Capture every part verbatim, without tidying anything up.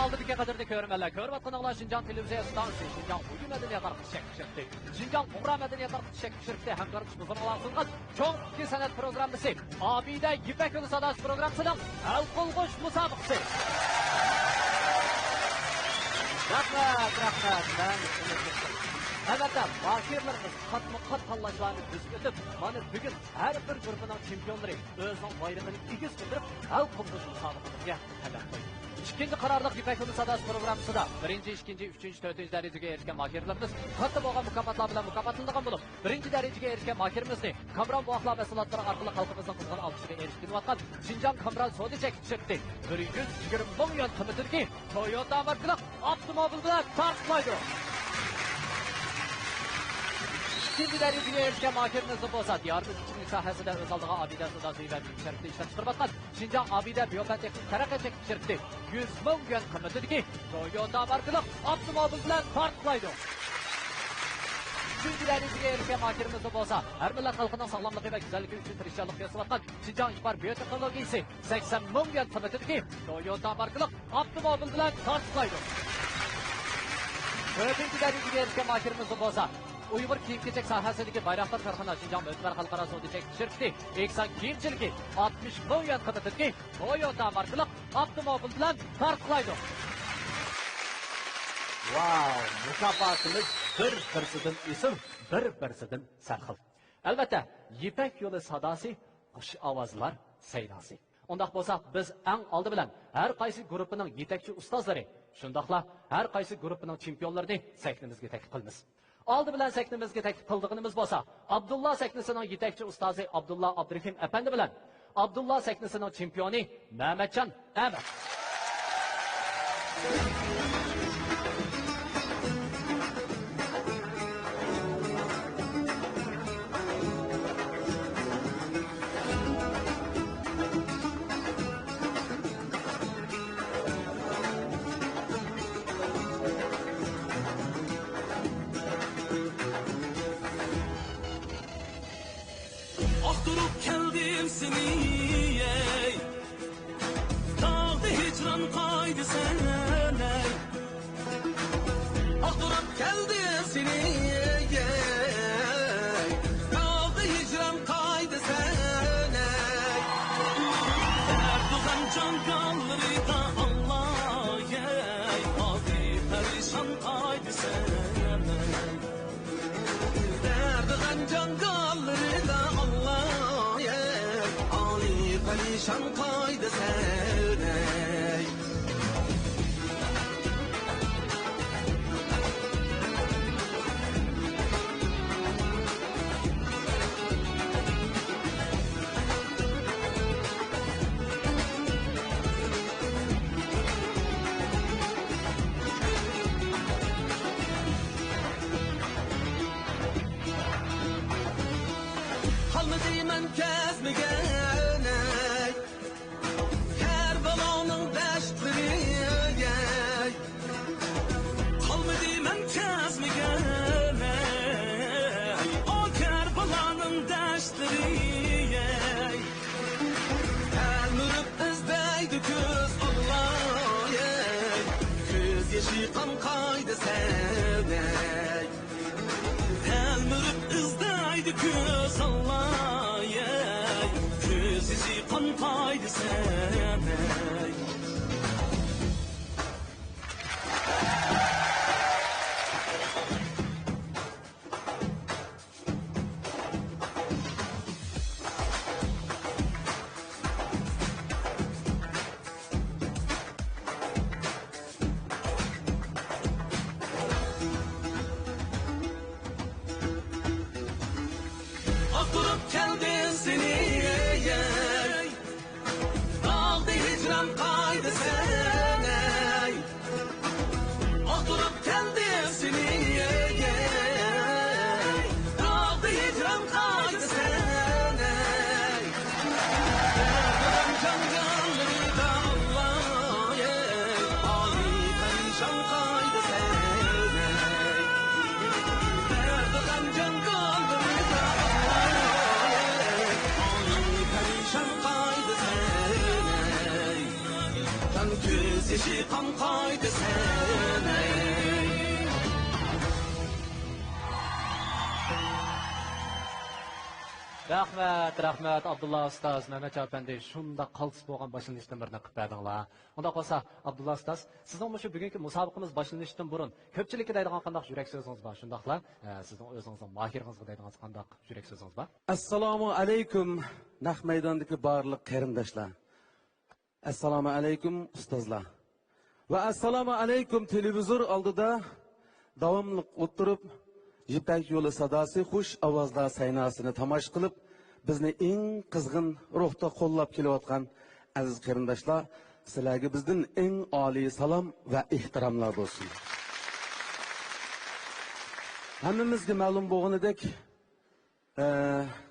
ئالدىدىكى قەدىردىكى كۆرۈرمەنلەر، كۆرۈۋاتقىنىڭلار شىنجاڭ تېلېۋىزىيە ئىستانسىسى، شىنجاڭ ئۇيۇم مەدەنىيەت ئارقا چەك چىرىكلىكى، شىنجاڭ ئۇيغۇر مەدەنىيەت ئارقا چەك چىرىكلىكى ھەمكارلىقى بىلەن ئاۋازلانغان چوڭ ئىككى سەنئەت پروگراممىسى، ئابىدە يىپەك يولى ساداسى پروگراممىسىنىڭ ھەل قىلغۇچ مۇسابىقىسى. رەھمەت، رەھمەت. مەن ئەلۋەتتە، ماھىرلىرىمىز قاتمۇ قات تاللاشلارنى بىز ئۆتۈپ، مانا بۈگۈن ھەر بىر گۇرۇپپىنىڭ چېمپىيونلىرى ئۆزىنىڭ بايرىقىنى ئېگىز كۆتۈرۈپ، ھەل قىلغۇچ مۇسابىقىمىزگە قەدەم قويدى. ئىككىنچى قارارلىق يىپەك يولى ساداسى پروگراممىسىدا بىرىنچى، ئىككىنچى، ئۈچىنچى، تۆتىنچى دەرىجىگە ئېرىشكەن ماھىرلىرىمىز كاتتا بولغان مۇكاپاتلار بىلەن مۇكاپاتلىنىدىغان بولۇپ، بىرىنچى دەرىجىگە ئېرىشكەن ماھىرىمىزنى كامران بوۋاقلار مەھسۇلاتلىرى ئارقىلىق خەلقىمىزنىڭ قىزغىن ئالقىشىغا ئېرىشكىلى كېلىۋاتقان شىنجاڭ كامران سودا چەكلىك شىركىتى بىر يۈز يىگىرمە مىڭ يۈەن قىممىتىدىكى تويوتا ماركىلىق ئاپتوموبىل بىلەن تارقىلايدۇ. ئىككىنچى دەرىجىگە ئېرىشكەن ماھىرىمىز بولسا دىيارىمىز ئىچكىرى ساھەسىدە ئۆز ئالدىغا ئابىدە سودا سۈيى ۋە شەربىتى ئىشلەپ چىقىرىۋاتقان شىنجاڭ ئابىدە بىيوپەن تېخنىك تەرەققىيات چەكلىك شىركىتى يۈز مىڭ يۈەن قىممىتىدىكى تويوتا ماركىلىق ئاپتوموبىل بىلەن تارتقۇلايدۇ. ئۈچىنچى دەرىجىگە ئېرىشكەن ماھىرىمىز بولسا ھەر مىللەت خەلقىنىڭ ساغلاملىقى ۋە گۈزەللىكى ئۈچۈن تىرىشچانلىق كۆرسىتىۋاتقان شىنجاڭ ئىپار بىيوتېخنولوگىيىسى سەكسەن مىڭ يۈەن قىممىتىدىكى تويوتا ماركىلىق ئاپتوموبىل بىلەن تارتقۇلايدۇ. تۆتىنچى دەرىجىگە ئېرىشكەن ماھىرىمىز بولسا ئۇيغۇر كىيىم-كېچەك ساھەسىدىكى بايراقدار كارخانا شىنجاڭ مۆتىبەر خەلقئارا سودا چەكلىك شىركىتى ئېھسان كىيىمچىلىكى ئاتمىش مىڭ يۈەن قىممىتىدىكى تويوتا ماركىلىق ئاپتوموبىل بىلەن تارتقۇلايدۇ. ۋاۋ، مۇكاپاتىمىز بىر-بىرسىدىن ئېسىل، بىر-بىرسىدىن سەرخىل. ئەلۋەتتە، يىپەك يولى ساداسى خۇش ئاۋازلار سەيناسى. ئۇنداق بولسا، بىز ئەڭ ئالدى بىلەن ھەر قايسى گۇرۇپپىنىڭ يېتەكچى ئۇستازلىرى، شۇنداقلا ھەر قايسى گۇرۇپپىنىڭ چېمپىيونلىرىنى سەھنىمىزگە تەكلىپ قىلىمىز. ئالدى بىلەن سەھنىمىزگە تەكلىپ قىلىدىغىنىمىز بولسا، ئابدۇللا سەھنىسىنىڭ يېتەكچى ئۇستازى ئابدۇللا ئابدۇرېھىم ئەپەندى بىلەن ئابدۇللا سەھنىسىنىڭ چېمپىيونى مەمەتجان ئەمەت. ئاختۇرۇپ كەلدىم سېنى، ئەي، داغدا ھىجران قايدى سەن، ئەي. ئاختۇرۇپ كەلدىم سېنى، ئەي، داغدا ھىجران قايدى سەن، ئەي. دەردۇ غەم جاڭگاللىرىدا ئاللاي، ئەي، ئادى پەرىشان قايدى سەن، ئەي. دەردى غەم جاڭگاللىرىدا ئاللاي، ئالىي پەرىشان قايدى سەن، ئەي. قالمىدى مەن كەزمىگەن، ئەي، كەربەلانىڭ دەشتلىرى، ئەي. قالمىدى مەن كەزمىگەن، ئەي، ئۇ كەربەلانىڭ دەشتلىرى، ئەي. تەلمۈرۈپ ئىزدەيدۇ كۆز، ئاللاي، كۆز يېشى قان قايدى سەن، ئەي. تەلمۈرۈپ ئىزدەيدۇ كۆز، ئاللاي، كۆز يېشى قان قايدى سەن، ئەي. ئاختۇرۇپ كەلدىم سېنى، ئەي، داغدا ھىجران كۆز يېشى قان قايتىسەن. رەھمەت، رەھمەت، ئابدۇللا ئۇستاز، مەمەتجان ئەپەندى، شۇنداق قالتىس بولغان باشلىنىشتىن بىرنى قىلىپ بەردىڭلار. ئۇنداق بولسا، ئابدۇللا ئۇستاز، سىزنىڭ مۇشۇ بۈگۈنكى مۇسابىقىمىز باشلىنىشتىن بۇرۇن كۆپچىلىككە دەيدىغان قانداق يۈرەك سۆزىڭىز بار؟ شۇنداقلا، ئە، سىزنىڭ ئۆزىڭىزنىڭ ماھىرىڭىزغا دەيدىغان قانداق يۈرەك سۆزىڭىز بار؟ ئەسسالامۇ ئەلەيكۇم، نەق مەيداندىكى بارلىق قېرىنداشلار. ئەسسالامۇ ئەلەيكۇم، ئۇستازلار. ۋە ئەسسالامۇ ئەلەيكۇم، تېلېۋىزور ئالدىدا داۋاملىق ئولتۇرۇپ، يىپەك يولى ساداسى خۇش ئاۋازلار سەيناسىنى تاماشا قىلىپ، بىزنى ئەڭ قىزغىن روھتا قوللاپ كېلىۋاتقان ئەزىز قېرىنداشلار، سىلەرگە بىزدىن ئەڭ ئالىي سالام ۋە ئېھتىراملار بولسۇن. ھەممىمىزگە مەلۇم بولغىنىدەك، ئە،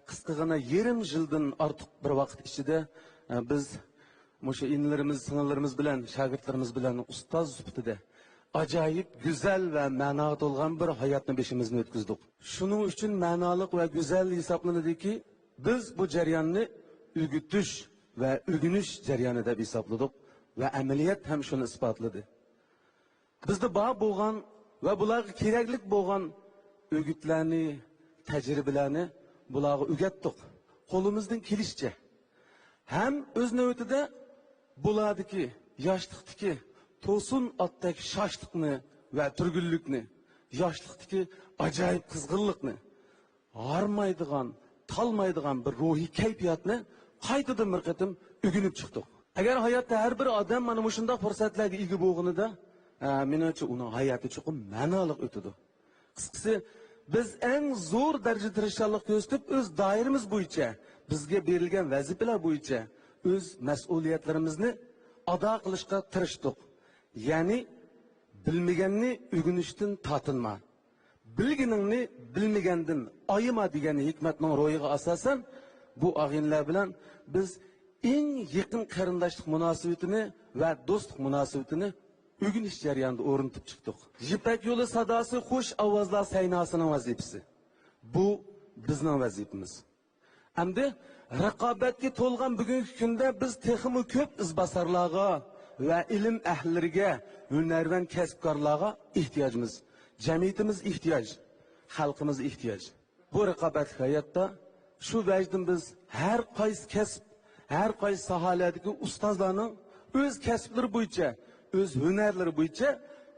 قىسقىغىنا يېرىم يىلدىن ئارتۇق بىر ۋاقىت ئىچىدە، ئە، بىز مۇشۇ ئىنىلىرىمىز، سىڭىللىرىمىز بىلەن، شاگىرتلىرىمىز بىلەن ئۇستاز سۈپىتىدە ئاجايىپ گۈزەل ۋە مەناغا تولغان بىر ھاياتنى بېشىمىزدىن ئۆتكۈزدۇق. شۇنىڭ ئۈچۈن مەنالىق ۋە گۈزەل ھېسابلىنىدۇكى، بىز بۇ جەرياننى ئۆگىتىش ۋە ئۆگىنىش جەريانى دەپ ھېسابلىدۇق ۋە ئەمەلىيەت ھەم شۇنى ئىسپاتلىدى. بىزدە بار بولغان ۋە بۇلارغا كېرەكلىك بولغان ئۆگۈتلەرنى، تەجرىبىلەرنى بۇلارغا ئۆگەتتۇق، قولىمىزدىن كېلىشىچە. ھەم ئۆز نۆۋىتىدە بۇلاردىكى ياشلىقتىكى توسۇن ئاتتەك شاشلىقنى ۋە تۈرگۈنلۈكنى، ياشلىقتىكى ئاجايىپ قىزغىنلىقنى، ھارمايدىغان، تالمايدىغان بىر روھىي كەيپىياتنى قايتىدىن بىر قېتىم ئۆگىنىپ چىقتۇق. ئەگەر ھاياتتا ھەر بىر ئادەم مانا مۇشۇنداق پۇرسەتلەرگە ئىگە بولغىنىدا، ئە، مېنىڭچە ئۇنىڭ ھاياتى چوقۇم مەنالىق ئۆتىدۇ. قىسقىسى، بىز ئەڭ زور دەرىجىدە تىرىشچانلىق كۆرسىتىپ، ئۆز دائىرىمىز بويىچە، بىزگە بېرىلگەن ۋەزىپىلەر بويىچە ئۆز مەسئۇلىيەتلىرىمىزنى ئادا قىلىشقا تىرىشتۇق. يەنى، بىلمىگەننى ئۆگىنىشتىن تارتىنما. بىلگىنىڭنى بىلمىگەندىن ئايىما دېگەن ھېكمەتنىڭ روھىغا ئاساسەن، بۇ ئاغىنىلەر بىلەن بىز ئەڭ يېقىن قېرىنداشلىق مۇناسىۋىتىنى ۋە دوستلۇق مۇناسىۋىتىنى ئۆگىنىش جەريانىدا ئورنىتىپ چىقتۇق. يىپەك يولى ساداسى خۇش ئاۋازلار سەيناسىنىڭ ۋەزىپىسى. بۇ بىزنىڭ ۋەزىپىمىز. ئەمدى رىقابەتكە تولغان بۈگۈنكى كۈندە بىز تېخىمۇ كۆپ ئىزباسارلارغا ۋە ئىلىم ئەھلىلىرىگە، ھۈنەرۋەن كەسىپكارلارغا ئېھتىياجمىز. جەمئىيىتىمىز ئېھتىياج، خەلقىمىز ئېھتىياج. بۇ رىقابەتلىك ھاياتتا شۇ ۋەجدىن بىز ھەر قايسى كەسىپ، ھەر قايسى ساھەلەردىكى ئۇستازلارنىڭ ئۆز كەسىپلىرى بويىچە، ئۆز ھۈنەرلىرى بويىچە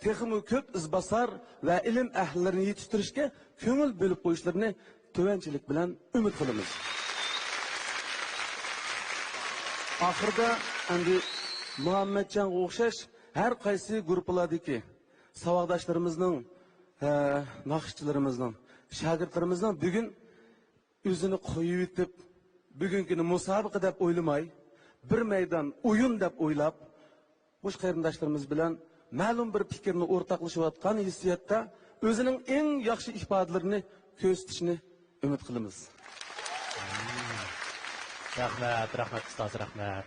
تېخىمۇ كۆپ ئىزباسار ۋە ئىلىم ئەھلىلىرىنى يېتىشتۈرۈشكە كۆڭۈل بۆلۈپ قويۇشلىرىنى تۆۋەنچىلىك بىلەن ئۈمىد قىلىمىز. ئاخىرىدا ئەمدى مۇھەممەتجانغا ئوخشاش ھەر قايسى گۇرۇپپىلاردىكى ساۋاقداشلىرىمىزنىڭ، ھە، ناخشىچىلىرىمىزنىڭ، شاگىرتلىرىمىزنىڭ بۈگۈن ئۆزىنى قويۇۋېتىپ، بۈگۈنكىنى مۇسابىقە دەپ ئويلىماي، بىر مەيدان ئويۇن دەپ ئويلاپ، مۇشۇ قېرىنداشلىرىمىز بىلەن مەلۇم بىر پىكىرنى ئورتاقلىشىۋاتقان ھېسسىياتتا ئۆزىنىڭ ئەڭ ياخشى ئىپادىلىرىنى كۆرسىتىشىنى ئۈمىد قىلىمىز. رەھمەت، رەھمەت ئۇستاز، رەھمەت.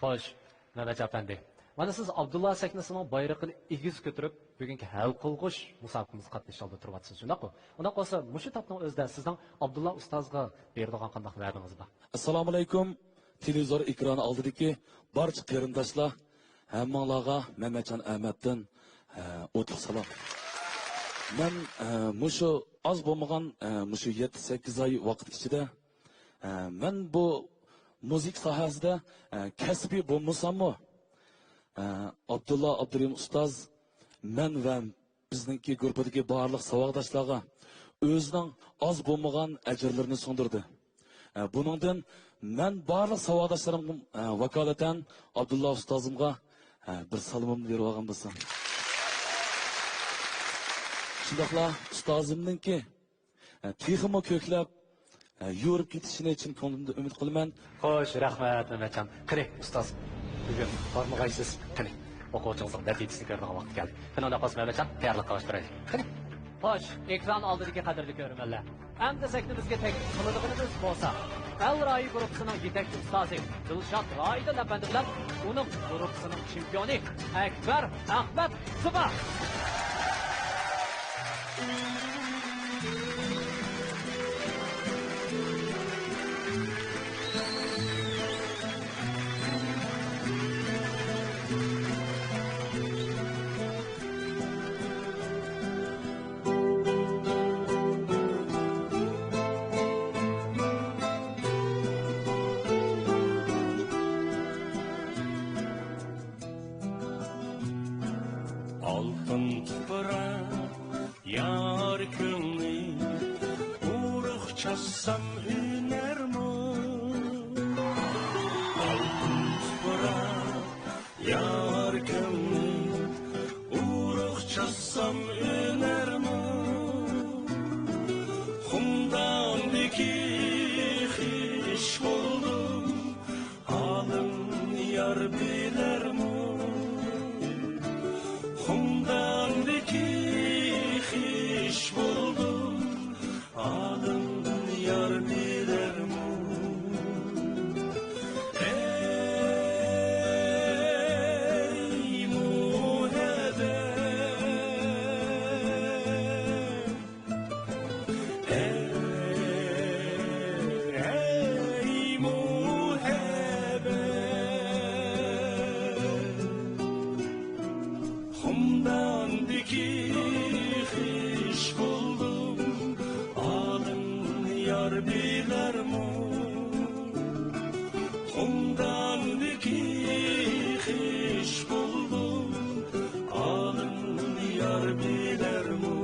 خوش، مەمەتجان ئەپەندى، مانا سىز ئابدۇللا سەھنىسىنىڭ بايرىقىنى ئېگىز كۆتۈرۈپ، بۈگۈنكى ھەل قىلغۇچ مۇسابىقىمىزگە قاتنىشىش ئالدىدا تۇرۇۋاتىسىز، شۇنداققۇ؟ ئۇنداق بولسا، مۇشۇ تاپنىڭ ئۆزىدە سىزنىڭ ئابدۇللا ئۇستازغا بېرىدىغان قانداق ۋەدىڭىز بار؟ ئەسسالامۇئەلەيكۇم، تېلېۋىزور ئېكرانى ئالدىدىكى بارچە قېرىنداشلار، ھەممىڭلارغا مەمەتجان ئەمەتتىن، ھە، ئوتلۇق سالام. مەن، ھە، مۇشۇ ئاز بولمىغان، ھە، مۇشۇ يەتتە-سەككىز ئاي ۋاقىت ئىچىدە، ھە، مەن بۇ مۇزىكا ساھەسىدە، ھە، كەسپىي بولمىساممۇ، ھە، ئابدۇللا ئابدۇرېھىم ئۇستاز مەن ۋە بىزنىڭكى گۇرۇپپىدىكى بارلىق ساۋاقداشلارغا ئۆزىنىڭ ئاز بولمىغان ئەجىرلىرىنى سىڭدۈردى. ئە، بۇنىڭدىن مەن بارلىق ساۋاقداشلىرىمغا، ئە، ۋاكالىتەن ئابدۇللا ئۇستازىمغا، ئە، بىر سالىمىمنى بېرىۋالغان بولسام. شۇنداقلا ئۇستازىمنىڭكى، ئە، تېخىمۇ كۆكلەپ، ئە، يورۇپ كېتىشىنى چىن كۆڭلۈمدىن ئۈمىد قىلىمەن. خوش، رەھمەت، مەمەتجان. قېنى، ئۇستاز، بۈگۈن بارمىغايسىز. قېنى، ئوقۇغۇچىڭىزنىڭ نەتىجىسىنى كۆرىدىغان ۋاقىت كەلدى. قېنى، ئۇنداق بولسا، مەمەتجان، تەييارلىققا باشلايلى. قېنى. خوش، ئېكران ئالدىدىكى قەدىرلىك كۆرۈرمەنلەر. ئەمدى سەھنىمىزگە تەكلىپ قىلىدىغىنىمىز بولسا، ئەل رايى گۇرۇپپىسىنىڭ يېتەكچى ئۇستازى دىلشات رايىدىن ئەپەندى بىلەن ئۇنىڭ گۇرۇپپىسىنىڭ چېمپىيونى ئەكبەر ئەخمەت زىبا. ئالتۇن تۇپراق يار كۆڭلى، ئۇرۇق چاچسام ئۈنەرمۇ؟ ئالتۇن تۇپراق يار كۆڭلى، ئۇرۇق چاچسام ئۈنەرمۇ؟ خۇمداندىكى خىش بولدۇم، ھالىم يار بىلەرمۇ؟ خۇمداندىكى خىش بولدۇم، ھالىم يار بىلەرمۇ؟ ئەي مۇھەببەت، ئەي، ئەي مۇھەببەت، خۇمداندىكى خىش بولدۇم، ئالىم يار بىلەرمۇ؟ خۇمداندىكى خىش بولدۇم، ئالىم يار بىلەرمۇ؟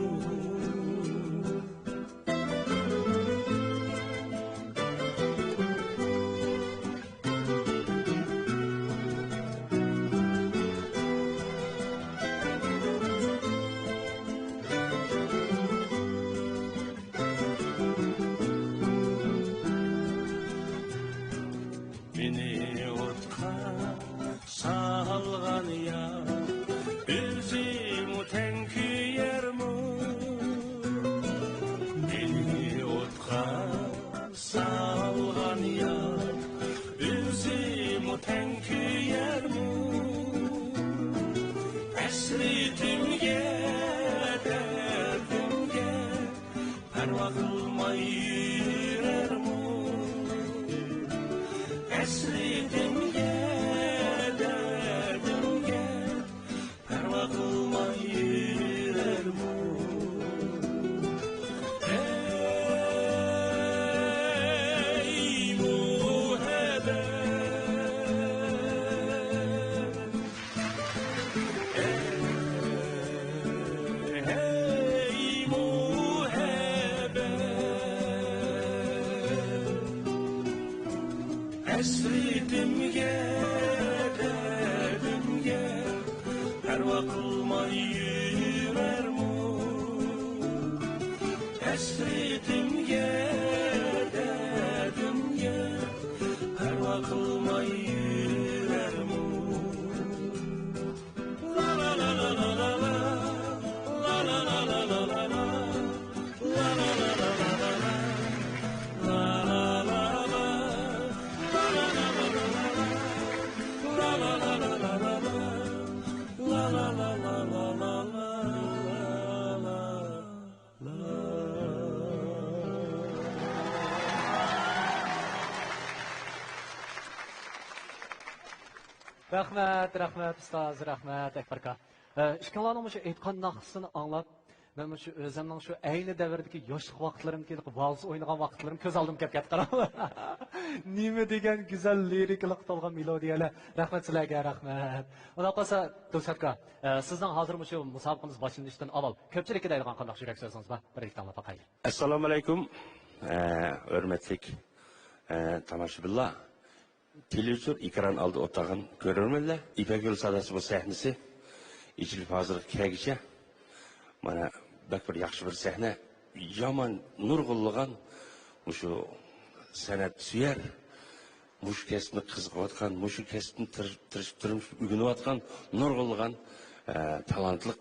مېنى ئوتقا سالغان يار، ئۆزىمۇ تەڭ كۆيەرمۇ؟ مېنى ئوتقا سالغان يار، ئۆزىمۇ تەڭ كۆيەرمۇ؟ ھەسرىتىمگە، دەردىمگە پەرۋا قىلماي يۈرەرمۇ؟ ھەسرىتىمگە، دەردىمگە پەرۋا قىلماي يۈرەرمۇ؟ ئەي مۇھەببەت، ھەي مۇھەببەت، ھەسرىتىمگە، دەردىمگە پەرۋا قىلماي يۈرەرمۇ؟ ھەسرىتىمگە، دەردىمگە پەرۋا قىلماي يۈرەرمۇ؟ رەھمەت، رەھمەت، ئۇستاز، رەھمەت، ئەكبەر ئاكا. ئە، ئىككىڭلارنىڭ مۇشۇ ئېيتقان ناخشىسىنى ئاڭلاپ، مەن مۇشۇ ئۆزۈمنىڭ شۇ ئەينى دەۋردىكى ياشلىق ۋاقىتلىرىمدىكى ۋالس ئوينىغان ۋاقىتلىرىم كۆز ئالدىمغا كەپ كەتتى، قاراڭ. نېمە دېگەن گۈزەل لىرىكىلىققا تولغان مېلودىيەلەر. رەھمەت سىلەرگە، رەھمەت. ئۇنداق بولسا، دىلشات ئاكا، ئە، سىزنىڭ ھازىر مۇشۇ مۇسابىقىمىز باشلىنىشتىن ئاۋۋال كۆپچىلىككە دەيدىغان قانداق يۈرەك سۆزىڭىز بار؟ بىرلىكتە ئاڭلاپ باقايلى. ئەسسالامۇ ئەلەيكۇم، ئە، ھۆرمەتلىك، ئە، تاماشىبىنلار. تېلېۋىزور ئېكران ئالدىدا ئولتۇرغان كۆرۈرمەنلەر، يىپەك يولى ساداسى بۇ سەھنىسى ئېچىلىپ ھازىرغا كەلگۈچە، مانا، بەك بىر ياخشى بىر سەھنە. يامان نۇرغۇنلىغان مۇشۇ سەنئەت سۆيەر، مۇشۇ كەسىپنى قىزىقىۋاتقان، مۇشۇ كەسىپنى تىر-، تىرىشىپ تۇرمۇش ئۆگىنىۋاتقان نۇرغۇنلىغان، ئە، تالانتلىق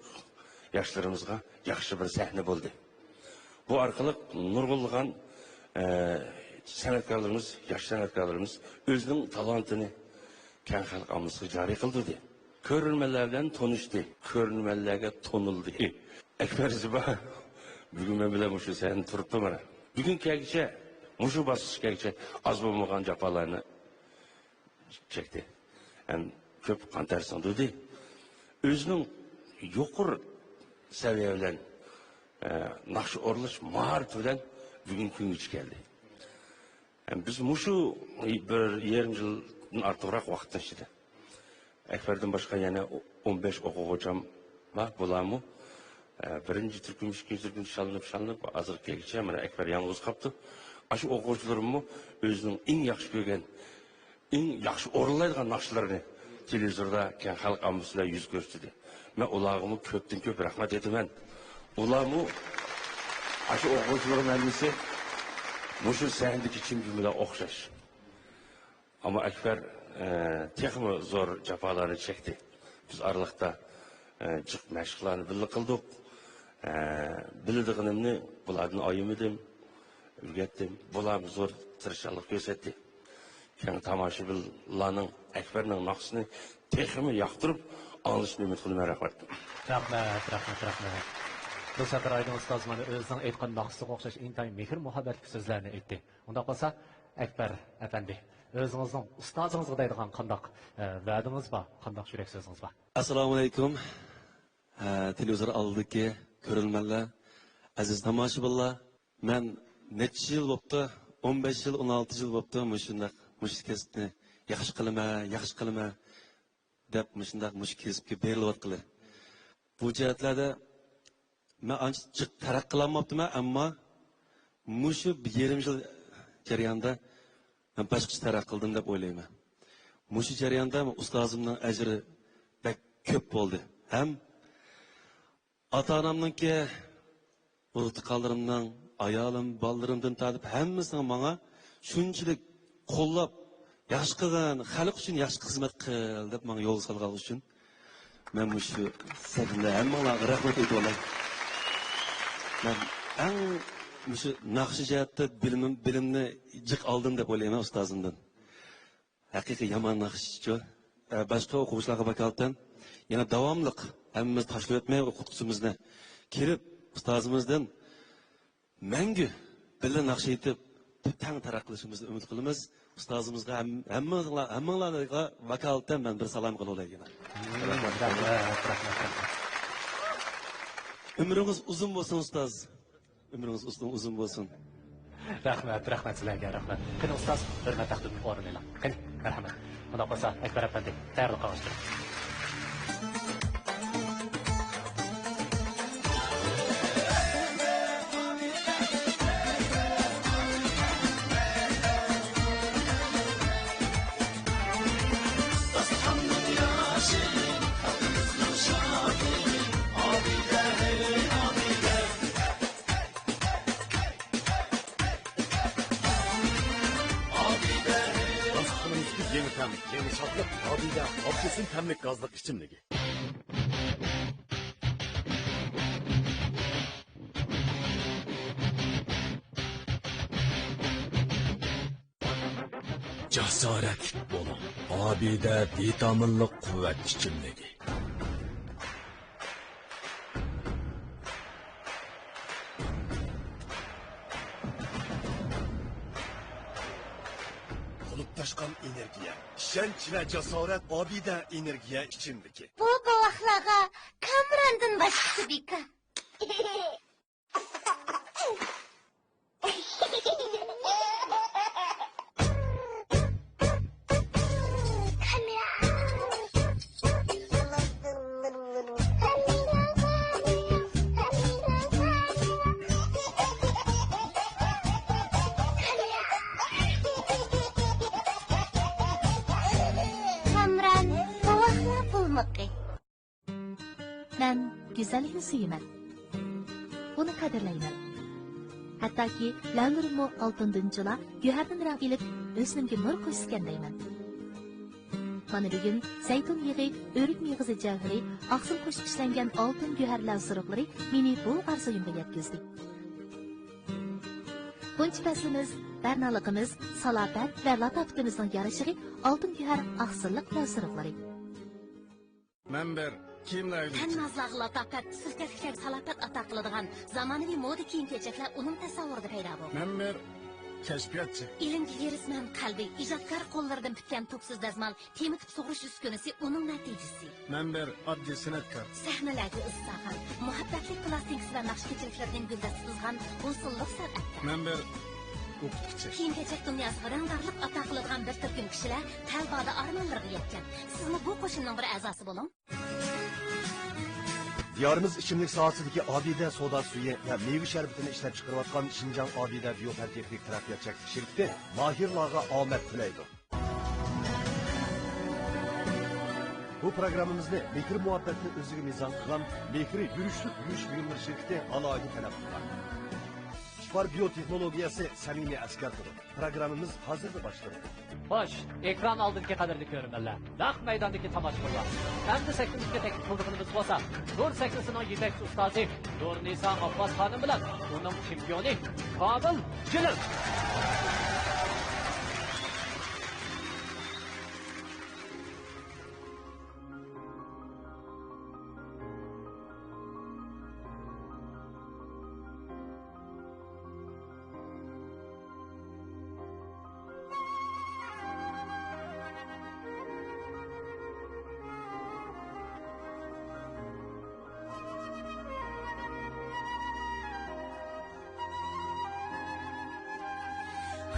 ياشلىرىمىزغا ياخشى بىر سەھنە بولدى. بۇ ئارقىلىق نۇرغۇنلىغان، ئە، سەنئەتكارلىرىمىز، ياش سەنئەتكارلىرىمىز ئۆزىنىڭ تالانتىنى كەڭ خەلق ئاممىسىغا جارى قىلدۇردى. كۆرۈرمەنلەر بىلەن تونۇشتى. كۆرۈرمەنلەرگە تونۇلدى. ئەكبەر زىبا بۈگۈن مەن بىلەن مۇشۇ سەھنىدە تۇرۇپتۇ مانا. بۈگۈن كەلگۈچە، مۇشۇ باسقۇچقا كەلگۈچە ئاز بولمىغان جاپالارنى چەكتى. ھەم كۆپ قان تەر سىڭدۈردى. ئۆزىنىڭ يۇقىرى سەۋىيە بىلەن، ئە، ناخشا ئورۇنلاش ماھارىتى بىلەن بۈگۈنكى كۈنگىچە كەلدى. ھەم بىز مۇشۇ بىر يېرىم يىلدىن ئارتۇقراق ۋاقىتنىڭ ئىچىدە ئەكبەردىن باشقا يەنە ئون بەش ئوقۇغۇچام ما بۇلارمۇ، ئە، بىرىنچى تۈركۈم، ئىككىنچى تۈركۈم شاللىنىپ، شاللىنىپ، ھازىرغا كەلگۈچە مانا ئەكبەر يالغۇز قاپتۇ. ئاشۇ ئوقۇغۇچىلىرىممۇ ئۆزىنىڭ ئەڭ ياخشى كۆرگەن، ئەڭ ياخشى ئورۇنلايدىغان ناخشىلىرىنى تېلېۋىزوردا كەڭ خەلق ئاممىسى بىلەن يۈز كۆرسىتىدى. مەن ئۇلارغىمۇ كۆپتىن كۆپ رەھمەت ئېيتىمەن. ئۇلارمۇ، ئاشۇ ئوقۇغۇچىلىرىم ھەممىسى مۇشۇ سەھنىدىكى چىمجىملار ئوخشاش. ئەمما ئەكبەر، ئە، تېخىمۇ زور جاپالارنى چەكتى. بىز ئارىلىقتا، ئە، جىق مەشىقلەرنى بىللە قىلدۇق. ئە، بىلىدىغىنىمنى بۇلاردىن ئايىمىدىم، ئۆگەتتىم. بۇلارمۇ زور تىرىشچانلىق كۆرسەتتى. كەڭ تاماشىبىنلارنىڭ ئەكبەرنىڭ ناخشىسىنى تېخىمۇ ياقتۇرۇپ ئاڭلىشىنى ئۈمىد قىلىمەن. رەھمەت. رەھمەت، رەھمەت، رەھمەت. دىلشات رايدىن ئۇستازىمىز ئۆزىنىڭ ئېيتقان ناخشىسىغا ئوخشاش ئىنتايىن مېھىر-مۇھەببەتلىك سۆزلەرنى ئېيتتى. ئۇنداق بولسا، ئەكبەر ئەپەندى، ئۆزىڭىزنىڭ ئۇستازىڭىزغا دەيدىغان قانداق، ئە، ۋەدىڭىز بار، قانداق يۈرەك سۆزىڭىز بار؟ ئەسسالامۇئەلەيكۇم، ئە، تېلېۋىزور ئالدىدىكى كۆرۈرمەنلەر، ئەزىز تاماشىبىنلار. مەن نەچچە يىل بوپتۇ، ئون بەش يىل، ئون ئالتە يىل بوپتۇ مۇشۇنداق، مۇشۇ كەسىپنى ياخشى قىلىمەن، ياخشى قىلىمەن دەپ مۇشۇنداق مۇشۇ كەسىپكە بېرىلىۋاتقىلى. بۇ جەھەتلەردە مەن ئانچە جىق تەرەققىي قىلالماپتىمەن، ئەمما مۇشۇ بىر يېرىم يىل جەريانىدا مەن باشقىچە تەرەققىي قىلدىم دەپ ئويلايمەن. مۇشۇ جەرياندا ئۇستازىمنىڭ ئەجرى بەك كۆپ بولدى. ھەم ئاتا-ئانامنىڭكى، ئۇرۇق-تۇغقانلىرىمنىڭ، ئايالىم، بالىلىرىمدىن تارتىپ ھەممىسىنىڭ ماڭا شۇنچىلىك قوللاپ، «ياخشى قىلغىن، خەلق ئۈچۈن ياخشى خىزمەت قىل» دەپ ماڭا يول سالغانلىقى ئۈچۈن مەن مۇشۇ سەھنىدە ھەممىڭلارغا رەھمەت ئېيتىۋالاي. مەن ئەڭ مۇشۇ ناخشا جەھەتتە بىلىمىم، بىلىمنى جىق ئالدىم دەپ ئويلايمەن ئۇستازىمدىن. ھەقىقىي يامان ناخشىچۇ. ئە، باشقا ئوقۇغۇچىلارغا ۋاكالىتەن يەنە داۋاملىق ھەممىمىز تاشلىۋەتمەي ئوقۇتقۇچىمىزنى كېلىپ، ئۇستازىمىزدىن مەڭگۈ بىللە ناخشا ئېيتىپ، تەڭ تەرەققىي قىلىشىمىزنى ئۈمىد قىلىمىز. ئۇستازىمىزغا ھەم-، ھەممىڭلار-، ھەممىڭلارغا ۋاكالىتەن مەن بىر سالام قىلىۋالاي يەنە. رەھمەت، رەھمەت، رەھمەت. ئۆمرىڭىز ئۇزۇن بولسۇن، ئۇستاز. ئۆمرىڭىز ئۇزۇن، ئۇزۇن بولسۇن. رەھمەت، رەھمەت سىلەرگە، رەھمەت. قېنى ئۇستاز، ھۆرمەت تەختىدىن ئورۇن ئېلىڭ. قېنى، مەرھەمەت. ئۇنداق بولسا، ئەكبەر ئەپەندى، تەييارلىق قىلىڭىز. داستىخىنىمىزدىكى يېڭى تەم، يېڭى شادلىق، ئابىدە ئاپېلسىن تەملىك گازلىق ئىچىملىكى. جاسارەتلىك بولۇڭ، ئابىدە ۋىتامىنلىق قۇۋۋەت ئىچىملىكى. تولۇپ تاشقان ئېنېرگىيە، ئىشەنچ ۋە جاسارەت، ئابىدە ئېنېرگىيە ئىچىملىكى. بۇ بوۋاقلارغا كامراندىن باشقىسى بىكار. كامران بوۋاقلار پۇلمىقى. مەن گۈزەللىكنى سۆيىمەن. ئۇنى قەدىرلەيمەن. ھەتتاكى لەۋلىرىممۇ ئالتۇندىن جۇلا، گۆھەردىن رەڭ ئېلىپ، ھۆسنۈمگە نۇر قوشسىكەن دەيمەن. مانا بۈگۈن زەيتۇن يېغى، ئۆرۈك مېغىزى جەۋھىرى، ئاقسىل قوشۇپ ئىشلەنگەن ئالتۇن گۆھەر لەۋ سۇرۇقلىرى مېنى بۇ ئارزۇيۇمغا يەتكۈزدى. غۇنچە پەسلىمىز، بەرنالىقىمىز، سالاپەت ۋە لاتاپىتىمىزنىڭ يارىشىغى ئالتۇن گۆھەر ئاقسىللىق لەۋ سۇرۇقلىرى. مەن بىر كىيىملەر ئەيلىگۈچى. تەننازلارغا لاتاپەت، سۈلكەتلىكلەرگە سالاپەت ئاتا قىلىدىغان زامانىۋى مودا كىيىم-كېچەكلەر ئۇنىڭ تەسەۋۋۇرىدا پەيدا بولدى. مەن بىر كەشپىياتچى. ئىلىمگە ھېرىسمەن قەلبى، ئىجادكار قوللىرىدىن پۈتكەن توكسىز دەزمال، تېمىتىپ سۇغۇرۇش ئۈسكۈنىسى ئۇنىڭ نەتىجىسى. مەن بىر ئاددىي سەنئەتكار. سەھنىلەرگە ئىز سالغان، مۇھەببەتلىك پىلاستىنكىسى ۋە ناخشا كېچىلىكلىرىدىن گۈلدەستە تۇزغان ھوسۇللۇق سەنئەتكار. مەن بىر ئوقۇتقۇچى. كىيىم-كېچەك دۇنياسىغا رەڭدارلىق ئاتا قىلىدىغان بىر تۈركۈم كىشىلەر تەلۋادا ئارمانلىرىغا يەتكەن. سىزمۇ بۇ قوشۇننىڭ بىر ئەزاسى بولۇڭ. دىيارىمىز ئىچىملىك ساھەسىدىكى ئابىدە سودا سۈيى ۋە مېۋە شەربىتىنى ئىشلەپچىقىرىۋاتقان شىنجاڭ ئابىدە بىيوپەن تېخنىك تەرەققىيات چەكلىك شىركىتى ماھىرلارغا ئامەت تىلەيدۇ. بۇ پروگراممىمىزنى مېھىر-مۇھەببەتنى ئۆزىگە مىزان قىلغان مېھرى يۈرۈشلۈك يۇيۇش بۇيۇملىرى شىركىتى ئالاھىدە تەلەپ قىلغان. ئىپار بىيوتېخنولوگىيەسى سەمىمىي ئەسكەرتىدۇ. پروگراممىمىز ھازىرلا باشلىنىدۇ. خوش، ئېكران ئالدىدىكى قەدىرلىك كۆرۈرمەنلەر، نەق مەيداندىكى تاماشىبىنلار، ئەمدى سەھنىمىزگە تەكلىپ قىلىدىغىنىمىز بولسا، نۇر سەھنىسىنىڭ يېتەكچى ئۇستازى نۇرنىسا ئابباس خانىم بىلەن ئۇنىڭ چېمپىيونى كامىل جېلىل.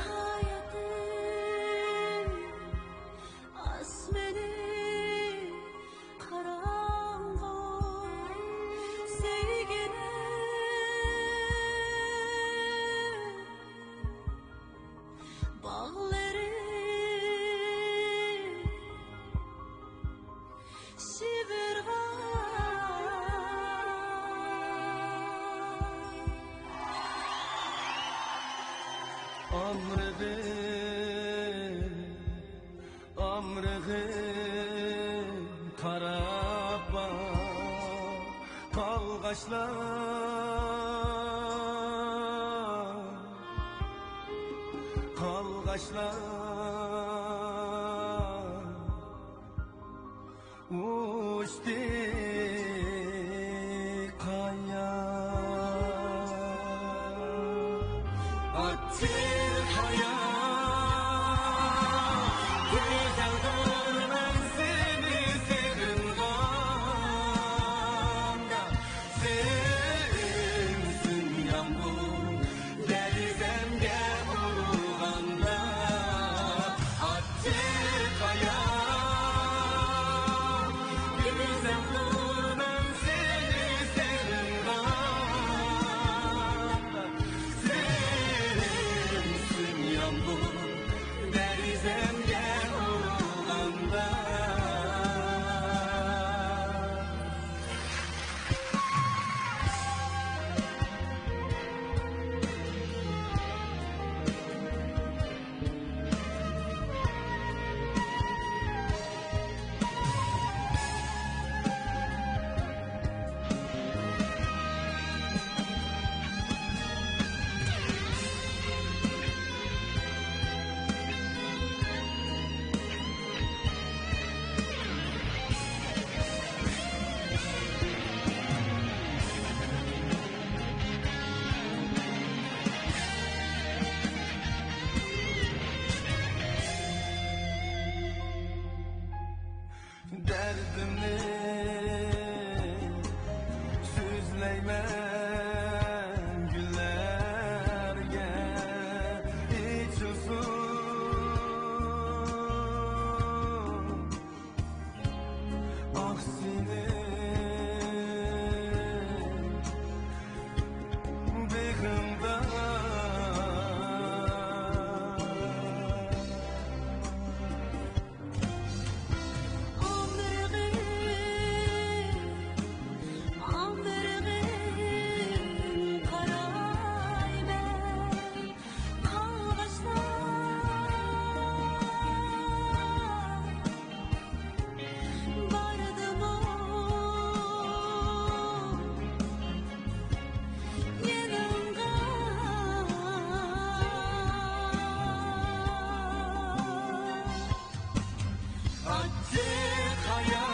ھاياتىم ئاسمىنى قاراڭغۇ، سۆيگۈنىم باغلىرى شىۋىرغا. ئامرىغىم، ئامرىغىم قاراپ باق، قالغاچلار، قالغاچلار ئۇچتى قايا، ئاچچىق ھايا. گۈزەلدۇر مەن سېنى سېغىنغاندا، سىڭسۇن يامغۇر دېرىزەمگە ئۇرغاندا، ئاچچىق ھايا، گۈزەلدۇر مەن سېنى سېغىنغاندا، سىڭسۇن يامغۇر دېرىزەمگە ئۇرغاندا. دەردىمنى سۆزلەيمەن گۈللەرگە ئېچىلسۇن. ئاھ، سېنىڭ بېغىڭدا. ئامرىغىم، ئامرىغىم قارايمەن. قالغاچلار باردىمۇ يېنىڭغا؟ ئاچچىق ھايا،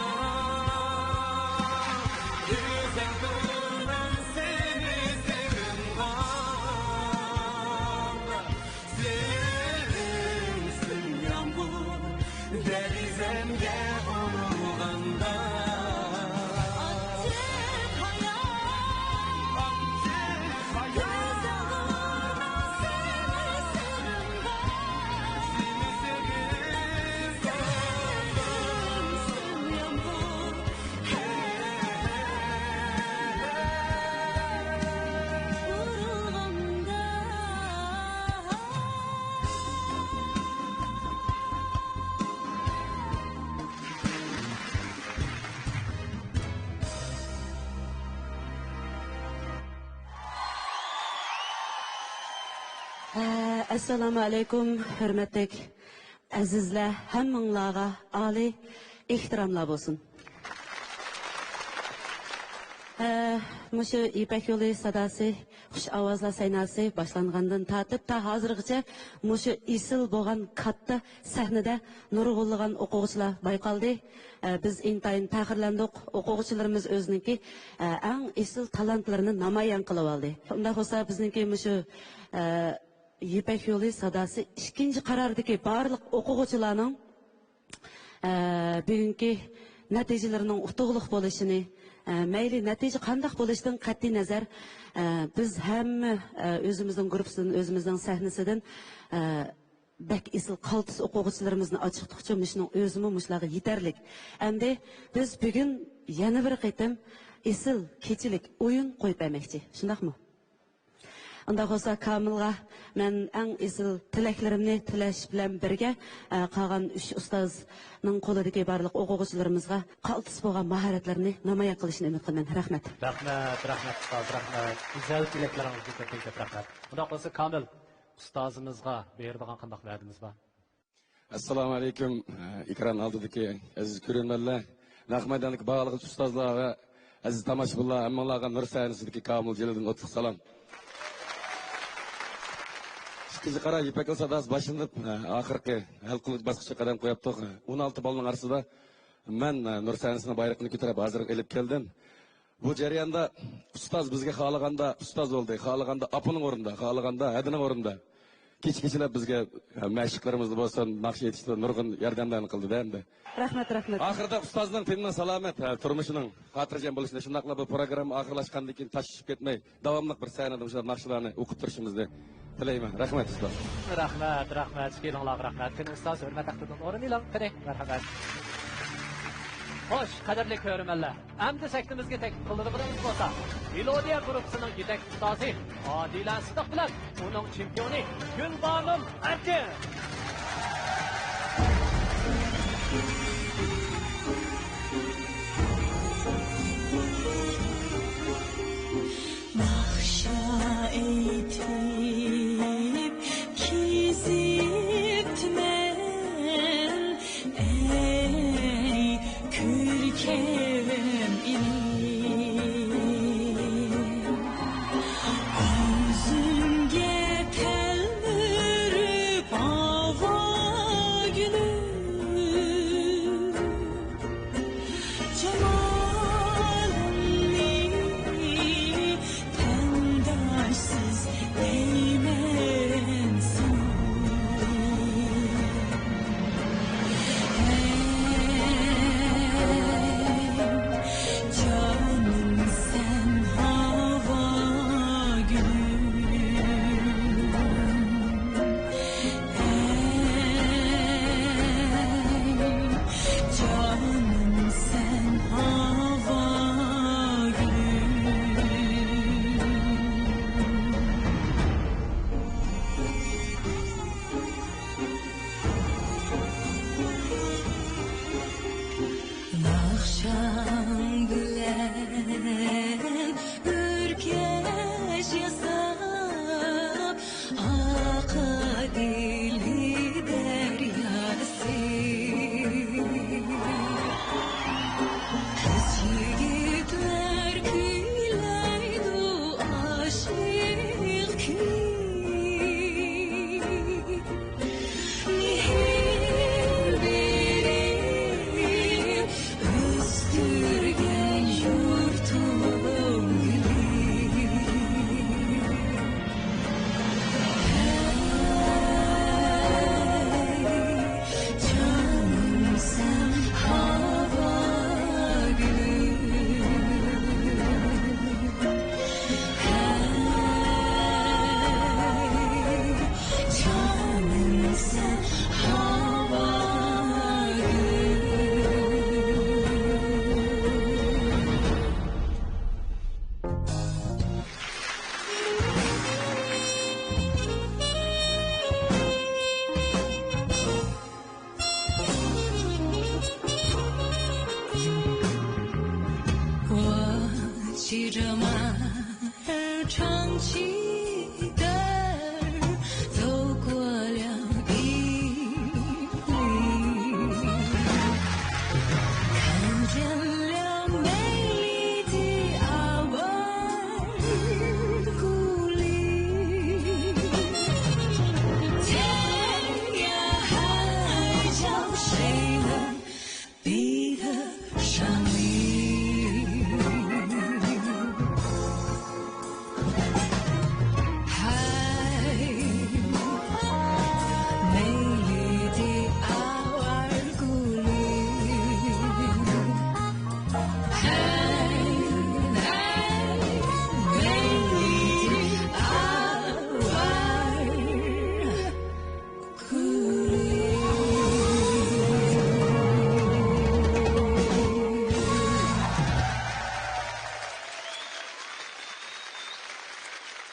گۈزەلدۇر مەن سېنى سېغىنغاندا، سىڭسۇن يامغۇر دېرىزەمگە ئۇرغاندا. ئاچچىق ھايا، ئاچچىق ھايا، گۈزەلدۇر مەن سېنى سېغىنغاندا، سىڭسۇن يامغۇر. ئەسسالامۇ ئەلەيكۇم، ھۆرمەتلىك ئەزىزلەر، ھەممىڭلارغا ئالىي ئېھتىراملار بولسۇن. ئە، مۇشۇ يىپەك يولى ساداسى، خۇش ئاۋازلار سەيناسى باشلانغاندىن تارتىپ تا ھازىرغىچە مۇشۇ ئېسىل بولغان كاتتا سەھنىدە نۇرغۇنلىغان ئوقۇغۇچىلار بايقالدى. ئە، بىز ئىنتايىن پەخىرلەندۇق. ئوقۇغۇچىلىرىمىز ئۆزىنىڭكى، ئە، ئەڭ ئېسىل تالانتلىرىنى نامايان قىلىۋالدى. ئۇنداق بولسا بىزنىڭكى مۇشۇ، ئە، يىپەك يولى ساداسى ئىككىنچى قارارىدىكى بارلىق ئوقۇغۇچىلارنىڭ، ئە، بۈگۈنكى نەتىجىلىرىنىڭ ئۇتۇقلۇق بولۇشىنى، ئە، مەيلى نەتىجە قانداق بولۇشىدىن قەتئىي نەزەر، ئە، بىز ھەممە، ئە، ئۆزىمىزنىڭ گۇرۇپپىسىدىن، ئۆزىمىزنىڭ سەھنىسىدىن، ئە، بەك ئېسىل قالتىس ئوقۇغۇچىلىرىمىزنى ئاچىقتۇقچۇ، مۇشۇنىڭ ئۆزىمۇ مۇشۇلارغا يېتەرلىك. ئەمدى بىز بۈگۈن يەنە بىر قېتىم ئېسىل كېچىلىك ئويۇن قويۇپ بەرمەكچى. شۇنداقمۇ؟ ئۇنداق بولسا، كامىلغا مەن ئەڭ ئېسىل تىلەكلىرىمنى تىلەش بىلەن بىرگە، ئە، قالغان ئۈچ ئۇستازنىڭ قولىدىكى بارلىق ئوقۇغۇچىلىرىمىزغا قالتىس بولغان ماھارەتلىرىنى نامايان قىلىشىنى ئۈمىد قىلىمەن. رەھمەت. رەھمەت، رەھمەت، ئۇستاز، رەھمەت. گۈزەل تىلەكلىرىڭىزگە كۆپتىن كۆپ رەھمەت. ئۇنداق بولسا، كامىل، ئۇستازىمىزغا بېرىدىغان قانداق ۋەدىمىز بار؟ ئەسسالامۇ ئەلەيكۇم. ئېكران ئالدىدىكى ئەزىز كۆرۈرمەنلەر، نەق مەيداندىكى باھالىق ئۇستازلار ۋە ئەزىز تاماشىبىنلار، ھەممىڭلارغا نۇر سەھنىسىدىكى كامىل جېنىدىن ئوتلۇق سالام. ئىككىنچى قارار يىپەك يولى ساداسى باشلىنىپ، ئاخىرقى ھەل قىلغۇچ باسقۇچقا قەدەم قويۇپتۇق. ئون ئالتە بالىنىڭ ئارىسىدا مەن نۇر سەھنىسىنىڭ بايرىقىنى كۆتۈرۈپ ھازىرغا ئېلىپ كەلدىم. بۇ جەرياندا ئۇستاز بىزگە خالىغاندا ئۇستاز بولدى، خالىغاندا ئاپىنىڭ ئورنىدا، خالىغاندا ھەدىنىڭ ئورنىدا. كېچە-كېچىلەپ بىزگە مەشىقلىرىمىزدا بولسۇن، ناخشا ئېيتىشتا نۇرغۇن ياردەملەرنى قىلدى-دە ئەمدى. رەھمەت، رەھمەت. ئاخىرىدا ئۇستازنىڭ تېنىنىڭ سالامەت، ھە، تۇرمۇشىنىڭ خاتىرجەم بولۇشىنى، شۇنداقلا بۇ پروگرامما ئاخىرلاشقاندىن كېيىن تاشلىشىپ كەتمەي، داۋاملىق بىر سەھنىدە مۇشۇنداق ناخشىلارنى ئوقۇپ تۇرۇشىمىزنى تىلەيمەن. رەھمەت، ئۇستاز. رەھمەت، رەھمەت. ئىككىيلىڭلارغا رەھمەت. قېنى، ئۇستاز، ھۆرمەت تەختىدىن ئورۇن ئېلىڭ. قېنى، مەرھەمەت. خوش، قەدىرلىك كۆرۈرمەنلەر. ئەمدى سەھنىمىزگە تەكلىپ قىلىدىغىنىمىز بولسا، مېلودىيە گۇرۇپپىسىنىڭ يېتەكچى ئۇستازى ئادىلە سىدىق بىلەن ئۇنىڭ چېمپىيونى گۈلبانۇم ئەركىن. ناخشا ئېيتىپ كېزىپتىمەن، ئەي كۆركەم ئىنىم. يۈزۈڭگە تەلمۈرۈپ ئاۋۇ گۈلۈم، جامالىڭنى تەڭداشسىز دەيمەن ساڭا. ھەي، جانىم سەن ھاۋا گۈلۈم. ئەي، جانىم سەن ھاۋا گۈلۈم. ناخشاڭ بىلەن بىر كەش ياساپ، ئاقار ئىلى دەرياسى. قىز يىگىتلەر كۈيلەيدۇ ئاشىق كۈيى. مېھىر بېرىپ ئۆستۈرگەن يۇرتۇم. 看见了美丽的阿瓦尔古里，天涯海角谁能比得上你？嗨，美丽的阿瓦尔古里，嗨，嗨，美丽的阿瓦尔古里。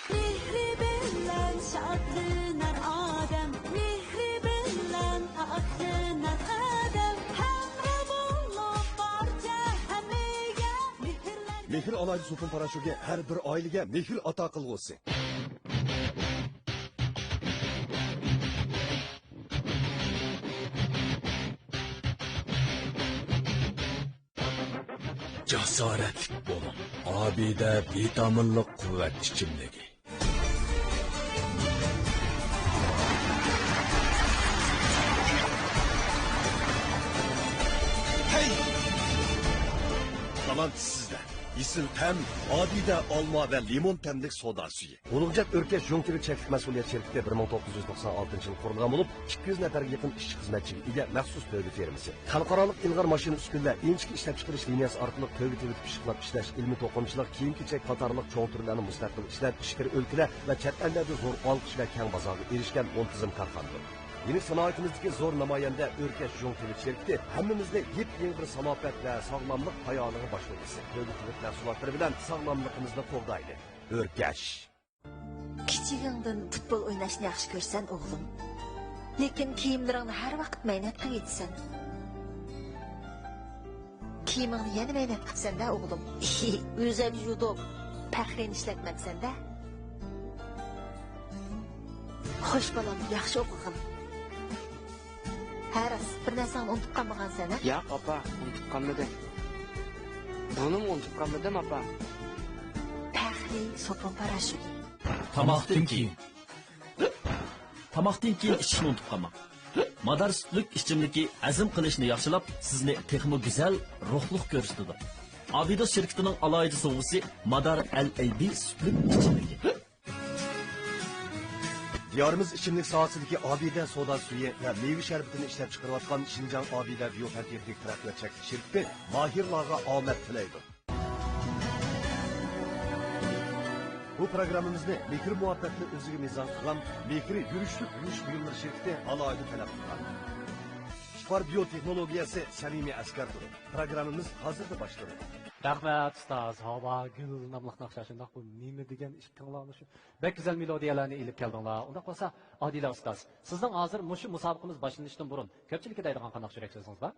مېھرى بىلەن شادلىنار ئادەم، مېھرى بىلەن پاكلىنار قەدەم، ھەمراھ بولۇپ بارچە ھەممىگە مېھىرلەر. مېھىر ئالاھىدە سوپۇن پاراشوكى ھەر بىر ئائىلىگە مېھىر ئاتا قىلغۇسى. جاسارەتلىك بولۇڭ. ئابىدە ۋىتامىنلىق قۇۋۋەت ئىچىملىكى. ھەي! تالانت سىزدە. ئېسىل تەم، ئابىدە ئالما ۋە لىمون تەملىك سودا سۈيى. ئۇلۇغچات ئۆركەش جۇڭتىۋېت چەكلىك مەسئۇلىيەت شىركىتى بىر مىڭ توققۇز يۈز توقسان ئالتىنچى يىلى قۇرۇلغان بولۇپ، ئىككى يۈز نەپەرگە يېقىن ئىشچى-خىزمەتچىگە ئىگە مەخسۇس تۆگە فېرمىسى. خەلقئارالىق ئىلغار ماشىنا ئۈسكۈنىلەر، ئىنچىكە ئىشلەپچىقىرىش لىنىيەسى ئارقىلىق تۆگە تېۋىتىپ پىششىقلاپ ئىشلەش، ئىلمىي توقۇمىچىلىق، كىيىم-كېچەك قاتارلىق چوڭ تۈرلەرنى مۇستەقىل ئىشلەپ، ئىچكىرى ئۆلكىلەر ۋە چەت ئەللەردە زور ئالقىش ۋە كەڭ بازارغا ئېرىشكەن مۇنتىزىم كارخانىدۇر. يېڭى سانائىتىمىزدىكى زور نامايەندە ئۆركەش جۇڭتىۋېت شىركىتى ھەممىمىزنى يېپيېڭى بىر سالاپەت ۋە ساغلاملىق پايانىغا باشلىغۇسى. تۆگە تېۋىت مەھسۇلاتلىرى بىلەن ساغلاملىقىمىزنى قوغدايلى. ئۆركەش. كىچىكىڭدىن پۇتبول ئويناشنى ياخشى كۆرسەن، ئوغلۇم. لېكىن كىيىملىرىڭنى ھەر ۋاقىت مەينەت قىلىۋېتىسەن. كىيىمىڭنى يەنە مەينەت قىپسەن-دە، ئوغلۇم. ئۆزەم يۇدۇم، پەخرىنى ئىشلەتمەمسەن-دە. خوش، بالام، ياخشى ئوقۇغىن. ھە، راست، بىر نەرسەڭنى ئۇنتۇپ قالمىغانسەن، ھە؟ ياق، ئاپا، ئۇنتۇپ قالمىدىم. بۇنىمۇ ئۇنتۇپ قالمىدىم، ئاپا. پەخرىي سوپۇن پاراشوكى. تاماقتىن كېيىن. تاماقتىن كېيىن ئىچىشنى ئۇنتۇپ قالماڭ. مادار سۈتلۈك ئىچىملىكى ھەزىم قىلىشنى ياخشىلاپ، سىزنى تېخىمۇ گۈزەل، روھلۇق كۆرسىتىدۇ. ئابىدوس شىركىتىنىڭ ئالاھىدە سوۋغىسى مادار ئەل ئەيبى سۈتلۈك ئىچىملىكى. دىيارىمىز ئىچىملىك ساھەسىدىكى ئابىدە سودا سۈيى ۋە مېۋە شەربىتىنى ئىشلەپچىقىرىۋاتقان شىنجاڭ ئابىدە بىيو پەن تېخنىك تەرەققىيات چەكلىك شىركىتى ماھىرلارغا ئامەت تىلەيدۇ. بۇ پروگراممىمىزنى مېھىر مۇھەببەتنى ئۆزىگە مىزان قىلغان مېھىر يۈرۈشلۈك يۇيۇش بۇيۇملىرى شىركىتى ئالاھىدە تەلەپ قىلغان. ئىپار بىيو تېخنولوگىيەسى سەمىمىي ئەسكەرتىدۇ. پروگراممىمىز ھازىرلا باشلىنىدۇ. رەھمەت، ئۇستاز. ھاۋا گۈل ناملىق ناخشا شۇنداق، بۇ نېمە دېگەن ئىش، تىڭلار مۇشۇ. بەك گۈزەل مېلودىيەلەرنى ئېلىپ كەلدىڭلار. ئۇنداق بولسا، ئادىلە ئۇستاز، سىزنىڭ ھازىر مۇشۇ مۇسابىقىمىز باشلىنىشتىن بۇرۇن كۆپچىلىككە دەيدىغان قانداق چۈشەك سۆزىڭىز بار؟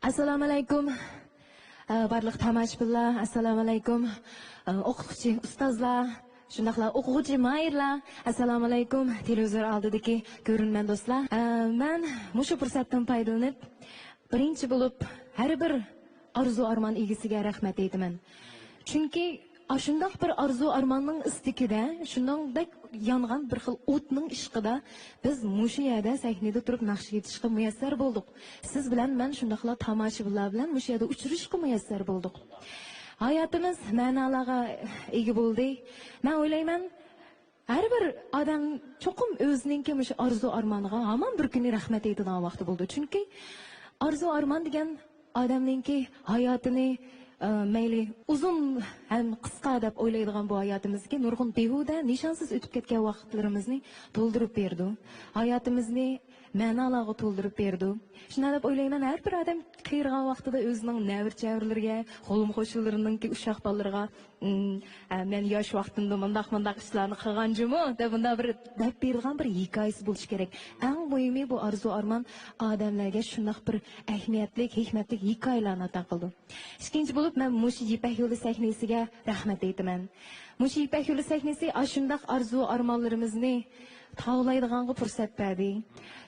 ئەسسالامۇئەلەيكۇم. ئە، بارلىق تاماشىبىنلار، ئەسسالامۇئەلەيكۇم. ئە، ئوقۇتقۇچى ئۇستازلار، شۇنداقلا ئوقۇغۇچى ماھىرلار، ئەسسالامۇئەلەيكۇم. تېلېۋىزور ئالدىدىكى كۆرۈرمەن دوستلار. ئە، مەن مۇشۇ پۇرسەتتىن پايدىلىنىپ، بىرىنچى بولۇپ ھەر بىر ئارزۇ ئارمان ئىگىسىگە رەھمەت ئېيتىمەن. چۈنكى ئاشۇنداق بىر ئارزۇ ئارماننىڭ ئىستىكىدە، شۇنىڭدەك يانغان بىر خىل ئوتنىڭ ئىشقىدا بىز مۇشۇ يەردە سەھنىدە تۇرۇپ ناخشا ئېيتىشقا مۇيەسسەر بولدۇق. سىز بىلەن مەن شۇنداقلا تاماشىبىنلار بىلەن مۇشۇ يەردە ئۇچرىشىشقا مۇيەسسەر بولدۇق. ھاياتىمىز مەنالارغا ئىگە بولدى. مەن ئويلايمەن، ھەر بىر ئادەم چوقۇم ئۆزىنىڭكى مۇشۇ ئارزۇ ئارمانىغا ھامان بىر كۈنى رەھمەت ئېيتىدىغان ۋاقتى بولىدۇ. چۈنكى ئارزۇ ئارمان دېگەن ئادەمنىڭكى ھاياتىنى، ئە، مەيلى ئۇزۇن ھەم قىسقا دەپ ئويلايدىغان بۇ ھاياتىمىزدىكى نۇرغۇن بىھۇدە، نىشانسىز ئۆتۈپ كەتكەن ۋاقىتلىرىمىزنى تولدۇرۇپ بېرىدۇ. ھاياتىمىزنى مەنالارغا تولدۇرۇپ بېرىدۇ. شۇنداق دەپ ئويلايمەن، ھەر بىر ئادەم قېرىغان ۋاقتىدا ئۆزىنىڭ نەۋرە-چەۋرىلىرىگە، قولۇم-قوشنىلىرىنىڭكى ئۇششاق بالىلىرىغا، ئىم، ئە، مەن ياش ۋاقتىمدا مۇنداق، مۇنداق ئىشلارنى قىلغان جۇمۇ دەپ، مۇنداق بىر دەپ بېرىدىغان بىر ھېكايىسى بولۇشى كېرەك. ئەڭ مۇھىمى، بۇ ئارزۇ ئارمان ئادەملەرگە شۇنداق بىر ئەھمىيەتلىك، ھېكمەتلىك ھېكايىلەرنى ئاتا قىلىدۇ. ئىككىنچى بولۇپ، مەن مۇشۇ يىپەك يولى سەھنىسىگە رەھمەت ئېيتىمەن. مۇشۇ يىپەك يولى سەھنىسى ئاشۇنداق ئارزۇ ئارمانلىرىمىزنى تاۋلايدىغانغا پۇرسەت بەردى.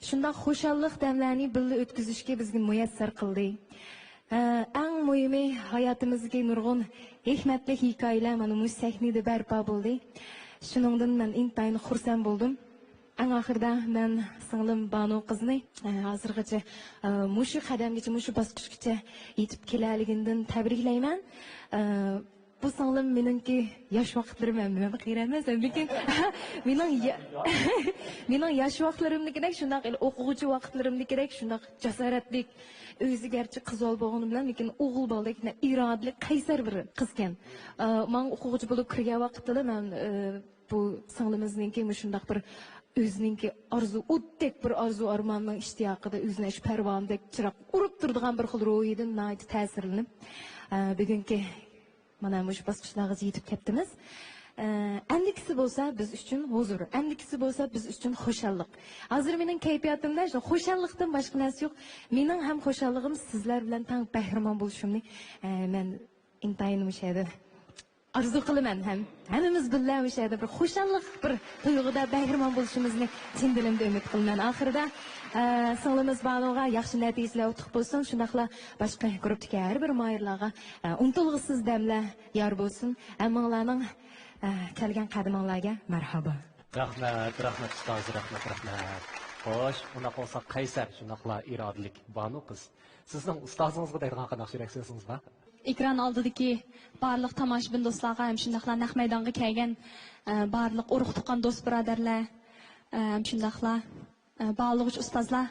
شۇنداق خۇشاللىق دەملەرنى بىللە ئۆتكۈزۈشكە بىزگە مۇيەسسەر قىلدى. ئە، ئەڭ مۇھىمى، ھاياتىمىزدىكى نۇرغۇن ھېكمەتلىك ھېكايىلەر مانا مۇشۇ سەھنىدە بەرپا بولدى. شۇنىڭدىن مەن ئىنتايىن خۇرسەن بولدۇم. ئەڭ ئاخىرىدا مەن سىڭلىم بانۇ قىزنى، ئە، ھازىرغىچە، ئە، مۇشۇ قەدەمگىچە، مۇشۇ باسقۇچقىچە يېتىپ كېلەلىگىنىدىن تەبرىكلەيمەن. ئە، بۇ سىڭلىم مېنىڭكى ياش ۋاقىتلىرىم ھەم، مەن قېرى ئەمەس، لېكىن مېنىڭ يا-، مېنىڭ ياش ۋاقىتلىرىمدىكىدەك شۇنداق، ئوقۇغۇچى ۋاقىتلىرىمدىكىدەك شۇنداق جاسارەتلىك، ئۆزى گەرچە قىز بالا بولغىنى بىلەن، لېكىن ئوغۇل بالىدەك ئىرادىلىك، قەيسەر بىر قىزكەن. ئە، ماڭا ئوقۇغۇچى بولۇپ كىرگەن ۋاقىتتىلا مەن، ئە، بۇ سىڭلىمىزنىڭكى مۇشۇنداق بىر ئۆزىنىڭكى ئارزۇ، ئوتتەك بىر ئارزۇ ئارماننىڭ ئىشتىياقىدا ئۆزىنى شۇ پەرۋانىدەك چىراغ ئۇرۇپ تۇرىدىغان بىر خىل روھىدىن ناھايىتى تەسىرلىنىپ، ئە، بۈگۈنكى مانا مۇشۇ باسقۇچلارغىچە يېتىپ كەپتىمىز. ئە، ئەمدىكىسى بولسا بىز ئۈچۈن ھۇزۇر، ئەمدىكىسى بولسا بىز ئۈچۈن خۇشاللىق. ھازىر مېنىڭ كەيپىياتىمدا شۇ خۇشاللىقتىن باشقا نەرسە يوق. مېنىڭ ھەم خۇشاللىقىم سىزلەر بىلەن تەڭ بەھرىمەن بولۇشۇمنى، ئە، مەن ئىنتايىن مۇشۇ يەردە ئارزۇ قىلىمەن ھەم ھەممىمىز بىللە مۇشۇ يەردە بىر خۇشاللىق، بىر تۇيغۇدا بەھرىمەن بولۇشىمىزنى چىن دىلىمدىن ئۈمىد قىلىمەن. ئاخىرىدا، ئە، سىڭلىمىز بانۇغا ياخشى نەتىجىلەر ئۇتۇق بولسۇن، شۇنداقلا باشقا گۇرۇپتىكى ھەر بىر ماھىرلارغا، ئە، ئۇنتۇلغۇسىز دەملەر يار بولسۇن. ھەممىڭلارنىڭ، ئە، كەلگەن قەدىمىڭلارغا مەرھابا. رەھمەت، رەھمەت ئۇستاز، رەھمەت، رەھمەت. خوش، ئۇنداق بولسا قەيسەر، شۇنداقلا ئىرادىلىك بانۇ قىز. سىزنىڭ ئۇستازىڭىزغا دەيدىغان قانداق يۈرەك سۆزىڭىز بار؟ ئېكران ئالدىدىكى بارلىق تاماشىبىن دوستلارغا ھەم شۇنداقلا نەق مەيدانغا كەلگەن، ئە، بارلىق ئۇرۇق-تۇغقان، دوست-بۇرادەرلەر، ئە، ھەم شۇنداقلا، ئە، باھالىغۇچى ئۇستازلار،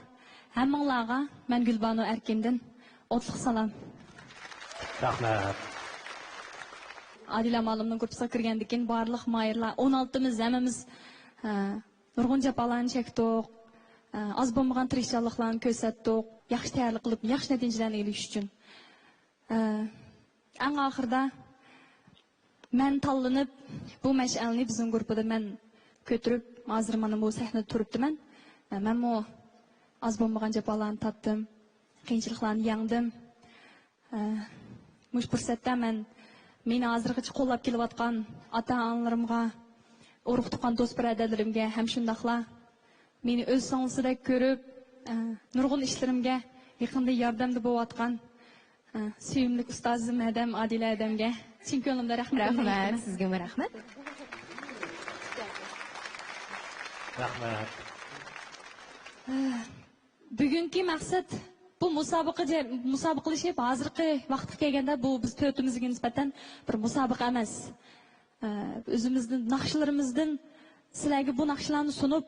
ھەممىڭلارغا مەن گۈلبانۇ ئەركىندىن ئوتلۇق سالام. رەھمەت. ئادىلە مۇئەللىمنىڭ گۇرۇپپىسىغا كىرگەندىن كېيىن بارلىق ماھىرلار، ئون ئالتىمىز ھەممىمىز، ئە، نۇرغۇن جاپالارنى چەكتۇق. ئە، ئاز بولمىغان تىرىشچانلىقلارنى كۆرسەتتۇق. ياخشى تەييارلىق قىلىپ، ياخشى نەتىجىلەرنى ئېلىش ئۈچۈن. ئە، ئەڭ ئاخىرىدا مەن تاللىنىپ، بۇ مەشئەلنى بىزنىڭ گۇرۇپپىدا مەن كۆتۈرۈپ، ھازىر مانا بۇ سەھنىدە تۇرۇپتىمەن. ئە، مەنمۇ ئاز بولمىغان جاپالارنى تارتتىم، قىيىنچىلىقلارنى يەڭدىم. ئە، مۇشۇ پۇرسەتتە مەن مېنى ھازىرغىچە قوللاپ كېلىۋاتقان ئاتا-ئانىلىرىمغا، ئۇرۇق-تۇغقان، دوست-بۇرادەرلىرىمگە ھەم شۇنداقلا مېنى ئۆز سىڭلىسىدەك كۆرۈپ، ئە، نۇرغۇن ئىشلىرىمگە يېقىندىن ياردەمدە بولۇۋاتقان، ئە، سۆيۈملۈك ئۇستازىم ھەدەم، ئادىلە ھەدەمگە چىن كۆڭلۈمدىن رەھمىتىمنى رەھمەت، ئېيتىمەن. سىزگىمۇ رەھمەت. رەھمەت. ئە، بۈگۈنكى مەقسەت بۇ مۇسابىقە جە-، مۇسابىقىلىشىپ، ھازىرقى ۋاقىتقا كەلگەندە بۇ بىز تۆتىمىزگە نىسبەتەن بىر مۇسابىقە ئەمەس. ئە، ئۆزىمىزدىن، ناخشىلىرىمىزدىن سىلەرگە بۇ ناخشىلارنى سۇنۇپ،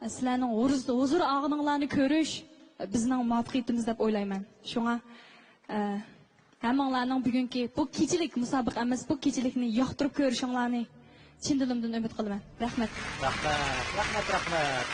ئە، سىلەرنىڭ ھۇرۇز-، ھۇزۇر ئاغىنىڭلارنى كۆرۈش، ئە، بىزنىڭ مۇۋەپپەقىيىتىمىز دەپ ئويلايمەن. شۇڭا، ئە، ھەممىڭلارنىڭ بۈگۈنكى بۇ كېچىلىك مۇسابىقە ئەمەس، بۇ كېچىلىكنى ياقتۇرۇپ كۆرۈشۈڭلارنى چىن دىلىمدىن ئۈمىد قىلىمەن. رەھمەت. رەھمەت، رەھمەت، رەھمەت.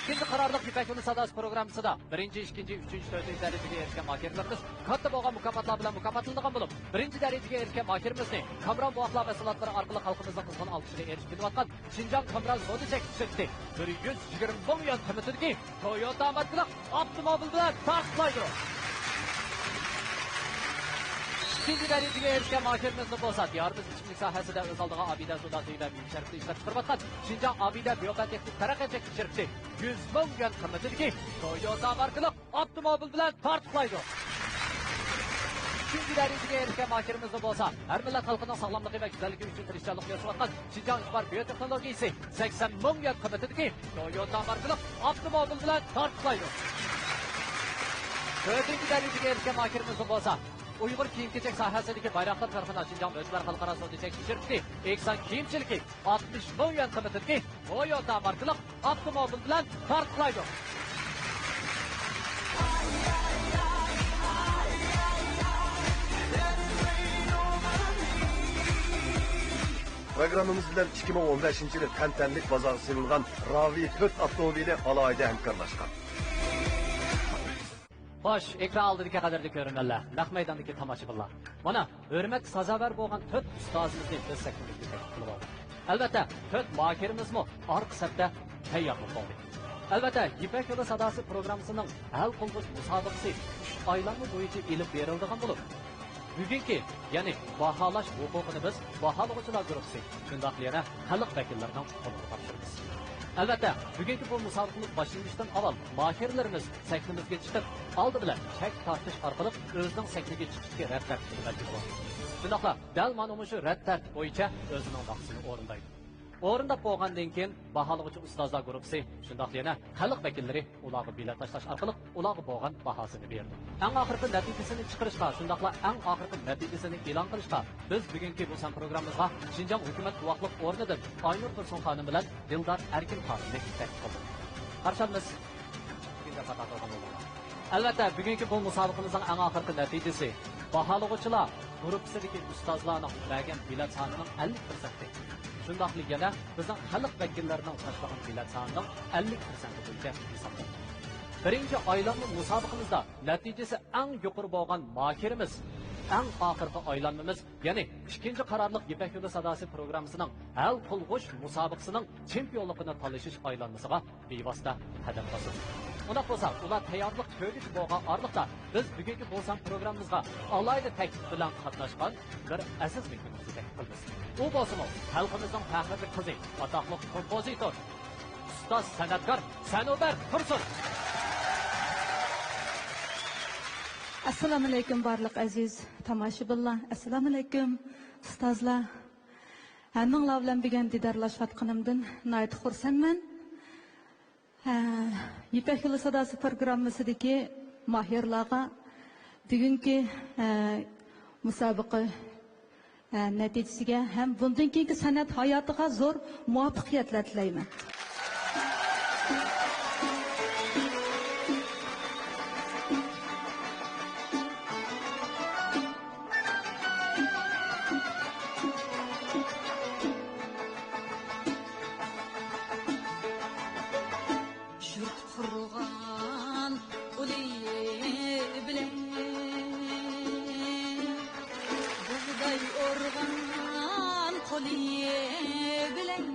ئىككىنچى قارارلىق يىپەك يولى ساداسى پروگراممىسىدا بىرىنچى، ئىككىنچى، ئۈچىنچى، تۆتىنچى دەرىجىگە ئېرىشكەن ماھىرلىرىمىز كاتتا بولغان مۇكاپاتلار بىلەن مۇكاپاتلىنىدىغان بولۇپ، بىرىنچى دەرىجىگە ئېرىشكەن ماھىرىمىزنى كامېرون بوۋاقلار مەھسۇلاتلىرى ئارقىلىق خەلقىمىزنىڭ قىزغىن ئالقىشىغا ئېرىشىپ كېلىۋاتقان شىنجاڭ كامېرون زودى چەكلىك شىركىتى بىر يۈز يىگىرمە مىڭ يۈەن قىممىتىدىكى تويوتا ماركىلىق ئاپتوموبىل بىلەن تارتۇقلايدۇ. ئىككىنچى دەرىجىگە ئېرىشكەن ماھىرىمىزنى بولسا، دىيارىمىز ئىچىملىك ساھەسىدە ئۆز ئالدىغا ئابىدە سودا سۈيى ۋە مېۋە شەربىتى ئىشلەپچىقىرىۋاتقان شىنجاڭ ئابىدە بىيوپەتېكنىك تەرەققىيات چەكلىك شىركىتى يۈز مىڭ يۈەن قىممىتىدىكى تويوتا ماركىلىق ئاپتوموبىل بىلەن تارتۇقلايدۇ. ئۈچىنچى دەرىجىگە ئېرىشكەن ماھىرىمىزنى بولسا، ھەر مىللەت خەلقىنىڭ ساغلاملىقى ۋە گۈزەللىكى ئۈچۈن تىرىشچانلىق كۆرسىتىۋاتقان شىنجاڭ ئىجبار بىيوتېخنولوگىيىسى سەكسەن مىڭ يۈەن قىممىتىدىكى تويوتا ماركىلىق ئاپتوموبىل بىلەن تارتۇقلايدۇ. تۆتىنچى دەرىجىگە ئېرىشكەن ماھىرىمىزنى بولسا، ئۇيغۇر كىيىم-كېچەك ساھەسىدىكى بايراقدار كارخانا شىنجاڭ مۆتىبەر خەلقئارا سودا چەكلىك شىركىتى ئېھسان كىيىمچىلىكى ئاتمىش مىڭ يۈەن قىممىتىدىكى تويوتا ماركىلىق ئاپتوموبىل بىلەن تارتۇقلايدۇ. پروگراممىمىز بىلەن ئىككى مىڭ ئون بەشىنچى يىلى تەنتەنىلىك بازارغا سېلىنغان راۋى تۆت ئاپتوموبىلى ئالاھىدە ھەمكارلاشقان. خوش، ئېكران ئالدىدىكى قەدىردىكى كۆرۈرمەنلەر، نەق مەيداندىكى تاماشىبىنلار. مانا، ھۆرمەتكە سازاۋەر بولغان تۆت ئۇستازىمىزنى بىز سەھنىمىزگە تەكلىپ قىلىۋالدۇق. ئەلۋەتتە، تۆت ماھىرىمىزمۇ ئارقا سەپتە تەييارلىق بولدى. ئەلۋەتتە، يىپەك يولى ساداسى پروگراممىسىنىڭ ھەل قىلغۇچ مۇسابىقىسى ئۈچ ئايلانما بويىچە ئېلىپ بېرىلىدىغان بولۇپ، بۈگۈنكى، يەنى باھالاش ھوقۇقىنى بىز باھالىغۇچىلار گۇرۇپپىسى، شۇنداقلا يەنە خەلق ۋەكىللىرىنىڭ قولىغا تاپشۇرىمىز. ئەلۋەتتە، بۈگۈنكى بۇ مۇسابىقىمىز باشلىنىشتىن ئاۋۋال ماھىرلىرىمىز سەھنىمىزگە چىقىپ، ئالدى بىلەن چەك تارتىش ئارقىلىق ئۆزىنىڭ سەھنىگە چىقىشىدىكى رەھبەرلىكىنى بەلگىلىدۇ. شۇنداقلا دەل مانا مۇشۇ رەت تەرتىپ بويىچە ئۆزىنىڭ ناخشىسىنى ئورۇندايدۇ. ئورۇنداپ بولغاندىن كېيىن، باھالىغۇچى ئۇستازلار گۇرۇپپىسى، شۇنداقلا يەنە خەلق ۋەكىللىرى ئۇلارغا بېلەت تاشلاش ئارقىلىق ئۇلارغا بولغان باھاسىنى بېرىدۇ. ئەڭ ئاخىرقى نەتىجىسىنى چىقىرىشقا، شۇنداقلا ئەڭ ئاخىرقى نەتىجىسىنى ئېلان قىلىشقا بىز بۈگۈنكى بۇ سان پروگراممىمىزغا شىنجاڭ ھۆكۈمەت گۇۋاھلىق ئورنىدىن ئاينۇر تۇرسۇن خانىم بىلەن دىلدار ئەركىن خانىمنى تەكلىپ قىلدۇق. قارشى ئالىمىز. ئەلۋەتتە، بۈگۈنكى بۇ مۇسابىقىمىزنىڭ ئەڭ ئاخىرقى نەتىجىسى باھالىغۇچىلار گۇرۇپپىسىدىكى ئۇستازلارنىڭ بەرگەن بېلەت سانىنىڭ ئەللىك پىرسەنتى، شۇنداقلا يەنە بىزنىڭ خەلق ۋەكىللىرىنىڭ تاشلىغان بېلەت سانىنىڭ ئەللىك پىرسەنتى بويىچە ھېسابلانغان. بىرىنچى ئايلانما مۇسابىقىمىزدا نەتىجىسى ئەڭ يۇقىرى بولغان ماھىرىمىز، ئەڭ ئاخىرقى ئايلانمىمىز، يەنى ئىككىنچى قارارلىق يىپەك يولى ساداسى پروگراممىسىنىڭ ھەل قىلغۇچ مۇسابىقىسىنىڭ چېمپىيونلۇقىنى تالىشىش ئايلانمىسىغا بىۋاسىتە قەدەم باسىدۇ. ئۇنداق بولسا، ئۇلار تەييارلىق كۆرگۈچى بولغان ئارىلىقتا، بىز بۈگۈنكى بۇ سان پروگراممىمىزغا ئالاھىدە تەكلىپ بىلەن قاتناشقان بىر ئەزىز مېھمىنىمىزنى تەكلىپ قىلىمىز. ئۇ بولسىمۇ خەلقىمىزنىڭ پەخىرلىك قىزى، ئاتاقلىق كومپوزىتور، ئۇستاز سەنئەتكار سەنۇبەر تۇرسۇن. ئەسسالامۇئەلەيكۇم، بارلىق ئەزىز تاماشىبىنلار. ئەسسالامۇئەلەيكۇم، ئۇستازلار. ھەممىڭلار بىلەن بۈگۈن دىدارلاشىۋاتقىنىمدىن ناھايىتى خۇرسەنمەن. ھە، يىپەك يولى ساداسى پروگراممىسىدىكى ماھىرلارغا بۈگۈنكى، ھە، مۇسابىقە، ھە، نەتىجىسىگە ھەم بۇندىن كېيىنكى سەنئەت ھاياتىغا زور مۇۋەپپەقىيەتلەر تىلەيمەن. شۇرت قۇرغان ئۇلى بىلەن، بۇغداي ئورغان قولى بىلەن،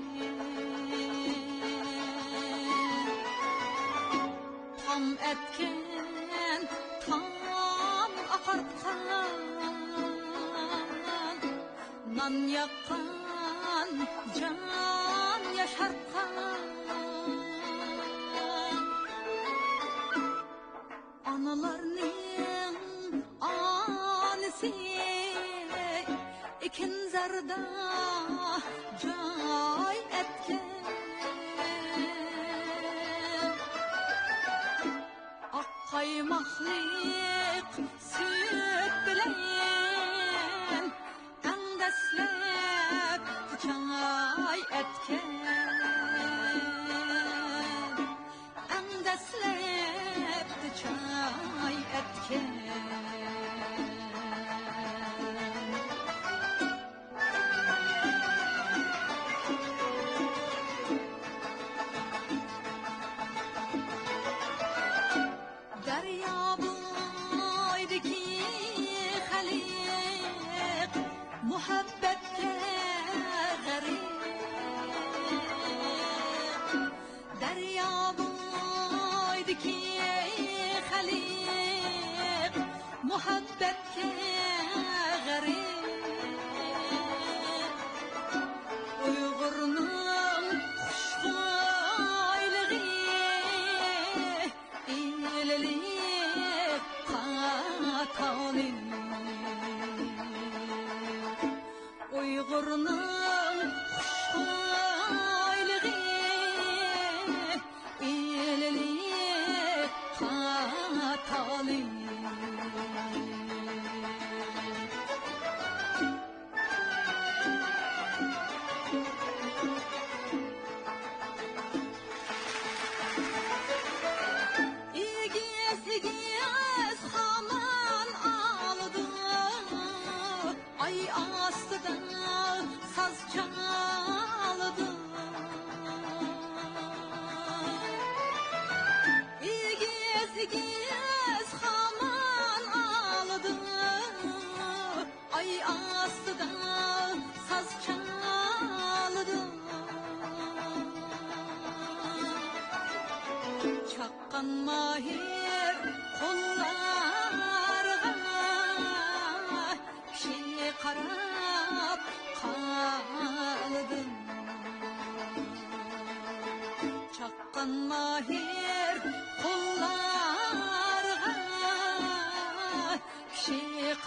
تام ئەتكەن، تام ئاقارتقان، نان ياققان، جان ياشارتقان، ئانىلارنىڭ ئانىسى، ئېكىنزاردا جاي ئەتكەن. ئاق قايماقلىق سۈت بىلەن ئەڭ دەسلەپ چاي ئەتكەن. ئەڭ دەسلەپ چاي ئەتكەن. دەريا بويىدىكى خەلق مۇھەببەتكە غەرق. دەريا بويىدىكى خەلق مۇھەببەتكە غەرق. ئۇيغۇرنىڭ خۇشخۇيلۇقى ئىللىق قاتاۋنى.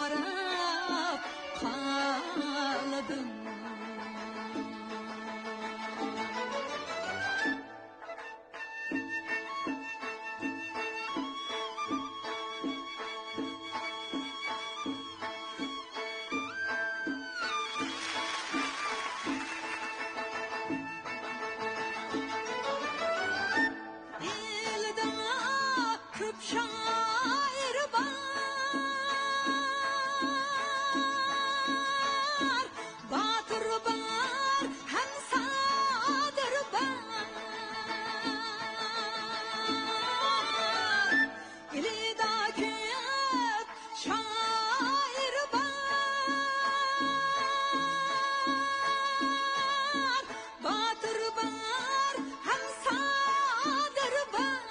قاراپ قالدىم. ئېلىدا كۆپ شائىر بار، باتۇر بار ھەم سادىر بار. ئېلىدا كۆپ شائىر بار، باتۇر بار ھەم سادىر بار.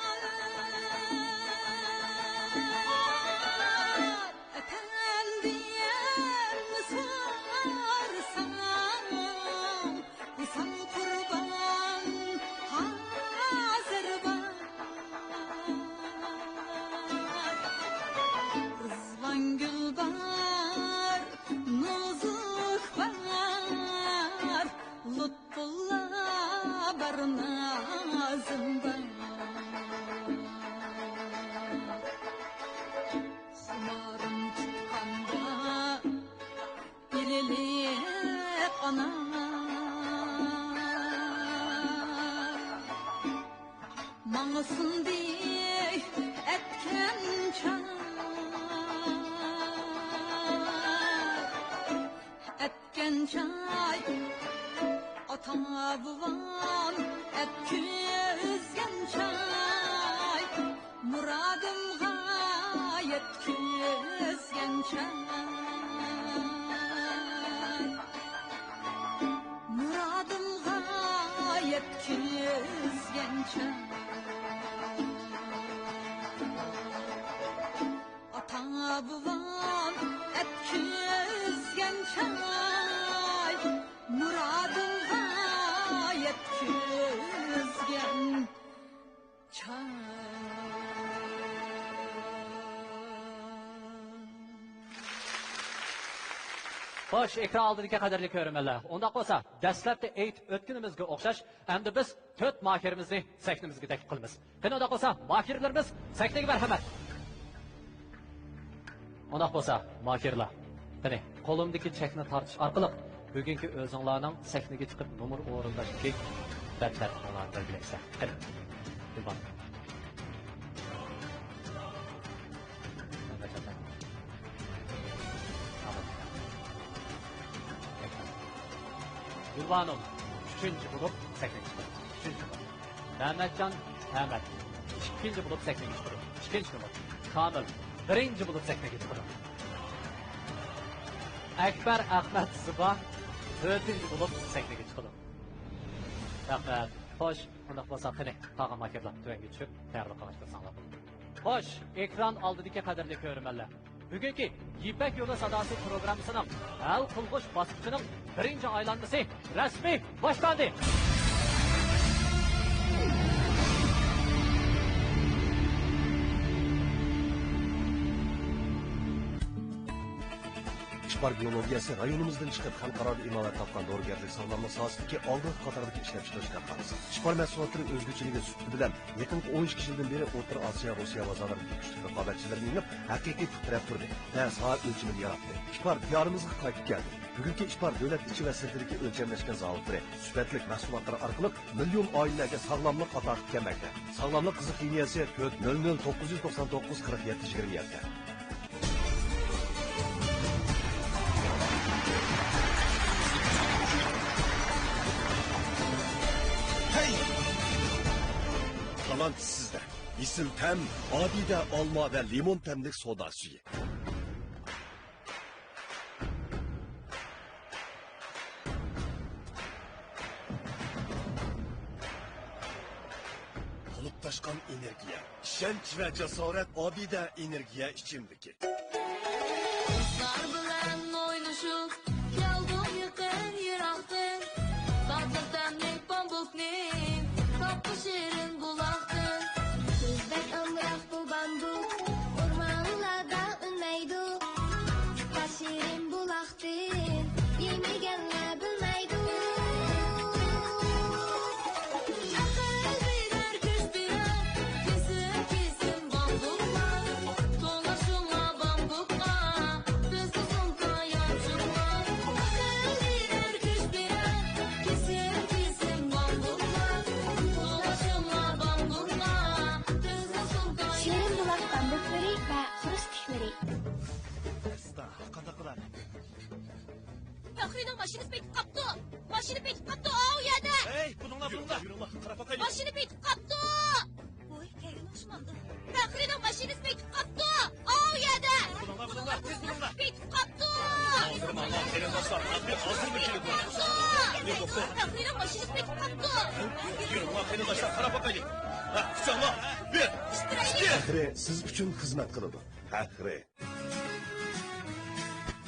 ئەپەندىيەمنى سورىسام، ئېسام قۇربان ھازىر بار. رىزۋانگۈل بار، نوزۇك بار، لۇتپۇللا بار، نازىم بار. خۇمارىم تۇتقاندا ئېلىلىق ئانا، ماڭا سۇندى ئەتكەن چاي، ئەتكەن چاي، ئاتا بوۋام ئەتكۈزگەن چاي. مۇرادىمغا يەتكۈزگەن چاي، مۇرادىمغا يەتكۈزگەن چاي. ئاتا بوۋام ئەتكۈزگەن چاي، مۇرادىمغا يەتكۈزگەن چاي. خوش، ئېكران ئالدىدىكى قەدىرلىك كۆرۈرمەنلەر، ئۇنداق بولسا، دەسلەپتە ئېيتىپ ئۆتكىنىمىزگە ئوخشاش، ئەمدى بىز تۆت ماھىرىمىزنى سەھنىمىزگە تەكلىپ قىلىمىز. قېنى، ئۇنداق بولسا، ماھىرلىرىمىز سەھنىگە مەرھەمەت. ئۇنداق بولسا، ماھىرلار، قېنى، قولۇمدىكى چەكنى تارتىش ئارقىلىق بۈگۈنكى ئۆزۈڭلارنىڭ سەھنىگە چىقىپ نومۇر ئورۇنداشتىكى رەھبەرلىرىڭلارنى بەلگىلەيسىلەر. قېنى، گۈلبانۇ. گۈلبانۇ ئۈچىنچى بولۇپ سەھنىگە چىقىدۇ. ئۈچىنچى بولۇپ. مەمەتجان ئەمەت ئىككىنچى بولۇپ سەھنىگە چىقىدۇ. ئىككىنچى نومۇر. كامىل بىرىنچى بولۇپ سەھنىگە چىقىدۇ. ئەكبەر ئەخمەت زىبا تۆتىنچى بولۇپ سەھنىگە چىقىدۇ. رەھمەت. خوش، ئۇنداق بولسا، قېنى، قالغان ماھىرلار تۆۋەنگە چۈشۈپ، تەييارلىق قىلىشتۇرساڭلار بولىدۇ. خوش، ئېكران ئالدىدىكى قەدىرلىك كۆرۈرمەنلەر، بۈگۈنكى يىپەك يولى ساداسى پروگراممىسىنىڭ ھەل قىلغۇچ باسقۇچىنىڭ بىرىنچى ئايلانمىسى رەسمىي باشلاندى. ئىپار بىيولوگىيەسى رايونىمىزدىن چىقىپ، خەلقئارادا ئىناۋەت تاپقان دورىگەرلىك ساغلاملىق ساھەسىدىكى ئالدىنقى قاتاردىكى ئىشلەپچىقىرىش كارخانىسى. ئىپار مەھسۇلاتلىرى ئۆزگىچىلىكى سۈپىتى بىلەن يېقىنقى ئون ئىككى يىلدىن بېرى ئوتتۇرا ئاسىيا، روسىيە بازارلىرىدىكى كۈچلۈك رىقابەتچىلىرىنى يېڭىپ، ھەقىقىي پۇت تىرەپ تۇردى ۋە ساھە ئۆلچىمىنى ياراتتى. ئىپار دىيارىمىزغا قايتىپ كەلدى. بۈگۈنكى ئىپار دۆلەت ئىچى ۋە سىرتىدىكى ئۆلچەملەشكەن زاۋۇتلىرى، سۈپەتلىك مەھسۇلاتلىرى ئارقىلىق مىليون ئائىلىلەرگە ساغلاملىق ئاتا قىلىپ كەلمەكتە. ساغلاملىق قىزىق لىنىيەسى تۆت نۆل نۆل توققۇز يۈز توقسان توققۇز قىرىق يەتتە يىگىرمە يەتتە. ھەي! تالانت سىزدە. ئېسىل تەم، ئابىدە ئالما ۋە لىمون تەملىك سودا سۈيى. تولۇپ تاشقان ئېنېرگىيە، ئىشەنچ ۋە جاسارەت ئابىدە ئېنېرگىيە ئىچىملىكى. دوستلار بىلەن ئوينىشىپ كەلدىم يېقىن يىراقتىن، تاتلىق تەملىك بامبۇكنى تاپتىم شېرىن بۇلاقتىن. بىزدەك ئامراق بۇ بامبۇك ئورمانلاردا ئۈنمەيدۇ. ماشىنىسى پېتىپ قاپتۇ! ماشىنا پېتىپ قاپتۇ! ئاۋۇ يەردە! ھەي، بۇنىڭلار، بۇنىڭلار! يۈرۈڭلار، قاراپ باقايلى. ماشىنا پېتىپ قاپتۇ! ۋوي، كەلگىنى ئۇقمامدۇ. پەخرىنىڭ ماشىنىسى پېتىپ قاپتۇ! ئاۋۇ يەردە! بۇنىڭلار، بۇنىڭلار، تېز بولۇڭلار! پېتىپ قاپتۇ! ئالدىرىماڭلار، قېرىنداشلار، ئادمىن ئازدۇرمۇ كېلىدۇ. پېتىپ قاپتۇ! پەخرىنىڭ ماشىنىسى پېتىپ قاپتۇ! يۈرۈڭلار، قېرىنداشلار، قاراپ باقايلى. ھە، كۈچەڭلار! بىر، ئىككى! پەخرى سىز ئۈچۈن خىزمەت قىلىدۇ. پەخرى.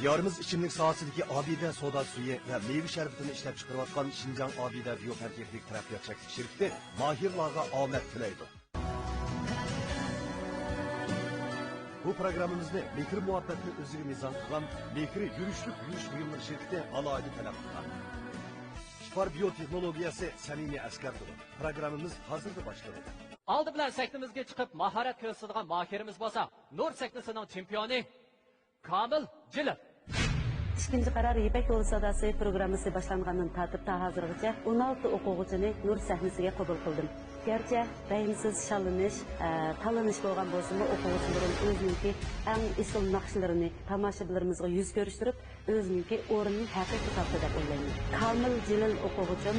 دىيارىمىز ئىچىملىك ساھەسىدىكى ئابىدە سودا سۈيى ۋە مېۋە شەربىتىنى ئىشلەپچىقىرىۋاتقان شىنجاڭ ئابىدە بىيوپەنتېخنىك تەرەققىيات چەكلىك شىركىتى ماھىرلارغا ئامەت تىلەيدۇ. بۇ پروگراممىمىزنى مېھىر مۇھەببەتنى ئۆزىگە مىزان قىلغان مېھرى يۈرۈشلۈك يۇيۇش بۇيۇملىرى شىركىتى ئالاھىدە تەلەپ قىلغان. شىفار بىيو تېخنولوگىيەسى سەمىمىي ئەسكەرتىدۇ. پروگراممىمىز ھازىرلا باشلىنىدۇ. ئالدى بىلەن سەھنىمىزگە چىقىپ ماھارەت كۆرسىتىدىغان ماھىرىمىز بولسا نۇر سەھنىسىنىڭ چېمپىيونى كامىل جېلىل. ئىككىنچى قارار يىپەك يولى ساداسى پروگراممىسى باشلانغاندىن تارتىپ تا ھازىرغىچە ئون ئالتە ئوقۇغۇچىنى نۇر سەھنىسىگە قوبۇل قىلدىم. گەرچە رەھىمسىز شاللىنىش، ئە، تاللىنىش بولغان بولسىمۇ، ئوقۇغۇچىلىرىم ئۆزىنىڭكى ئەڭ ئېسىل ناخشىلىرىنى تاماشىبىنلىرىمىزغا يۈز كۆرۈشتۈرۈپ، ئۆزىنىڭكى ئورنىنى ھەقىقىي تاپتى دەپ ئويلايمەن. كامىل جېلىل ئوقۇغۇچىم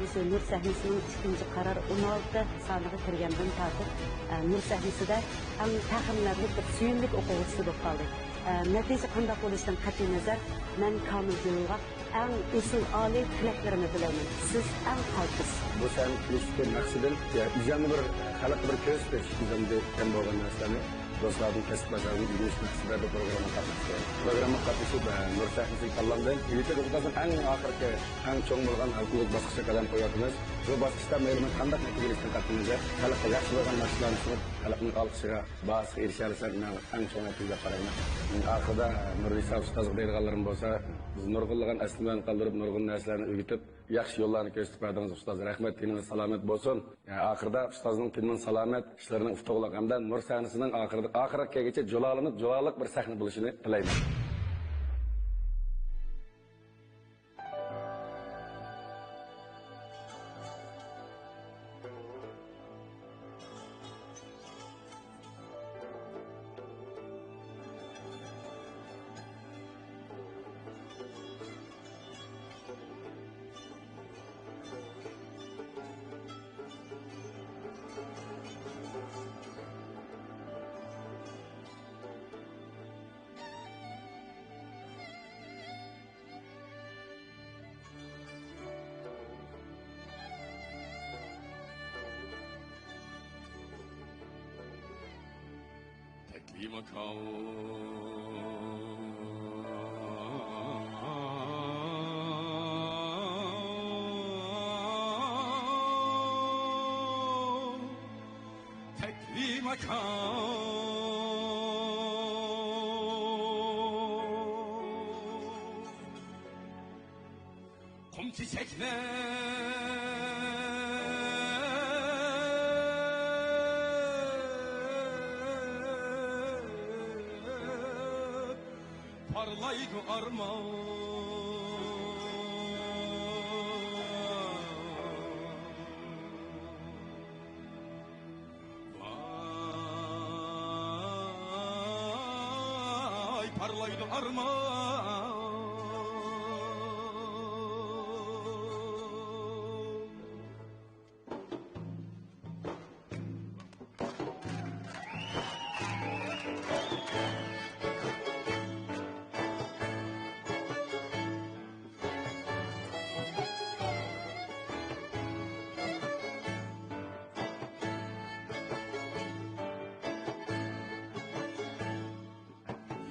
مۇشۇ نۇر سەھنىسىنىڭ ئىككىنچى قارار ئون ئالتە سانىغا كىرگەندىن تارتىپ، ئە، نۇر سەھنىسىدە ئەڭ پەخىرلىنەرلىك بىر سۆيۈملۈك ئوقۇغۇچىسى بولۇپ قالدى. ئە، نەتىجە قانداق بولۇشىدىن قەتئىينەزەر، مەن كامىل جېلىلغا ئەڭ ئېسىل ئالىي تىلەكلىرىمنى تىلەيمەن. سىز ئەڭ قالتىس. بۇ سەھنىگە كېلىشتىكى مەقسىتىم، يا، ئۆزۈمنى بىر خەلققە بىر كۆرسىتىش، ئۆزۈمدە كەم بولغان نەرسىلەرنى دوستلاردىن كەسىپداشلاردىن ئۆگىنىش مەقسىتىدە بۇ پروگراممىغا قاتناشتىم. پروگراممىغا قاتنىشىپ، ئە، نۇر سەھنىسىگە تاللاندىم. يېتىدە ئۇلۇغدان ئەڭ ئاخىرقى، ئەڭ چوڭ بولغان ئۇلۇغ باسقۇچقا قەدەم قويۇۋاتىمىز. بۇ باسقۇچتا مەيلى مەن قانداق نەتىجىگە ئېرىشىشتىن قەتئىينەزەر، خەلققە ياخشى بولغان ناخشىلارنى سۇنۇپ، خەلقنىڭ ئالقىشىغا، باھاسىغا ئېرىشەلىسەم، مەن ئەڭ چوڭ نەتىجە دەپ قارايمەن. ئاخىرىدا نۇرنىسا ئۇستازغا دەيدىغانلىرىم بولسا، بىز نۇرغۇنلىغان ئەسلىمىلەرنى قالدۇرۇپ، نۇرغۇن نەرسىلەرنى ئۆگىتىپ، ياخشى يوللارنى كۆرسىتىپ بەردىڭىز ئۇستاز. رەھمەت، تېنىڭىز سالامەت بولسۇن. ئاخىرىدا ئۇستازنىڭ تېنىنىڭ سالامەت، ئىشلىرىنىڭ ئۇتۇقلۇق ھەمدە نۇر سەھنىسىنىڭ ئاخىرىدا، ئاخىرىغا كەلگۈچە جۇلالىنىپ، جۇلالىق بىر سەھنە بولۇشىنى تىلەيمەن. تەكلىماكان. تەكلىماكان. قۇم چېچەكلەپ پارلايدۇ ئارمان. ۋاي، پارلايدۇ ئارمان.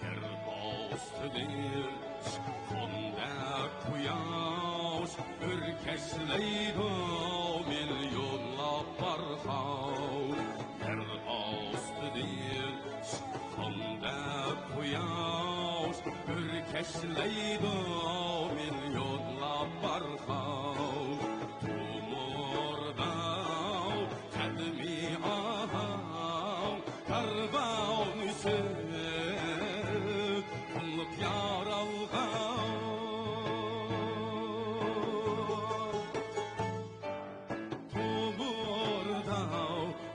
يەر ئاستىدىن چىققاندەك قۇياش ئۆركەشلەيدۇ مىليونلاپ بارخان. يەر ئاستىدىن چىققاندەك قۇياش ئۆركەشلەيدۇ مىليونلاپ بارخان. تومۇردا قەدىمىي ئاھاڭ، كارۋان ئۈچۈن قۇملۇق يارالغان. تومۇردا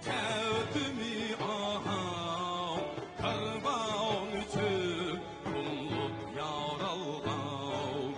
قەدىمىي ئاھاڭ، كارۋان ئۈچۈن قۇملۇق يارالغان.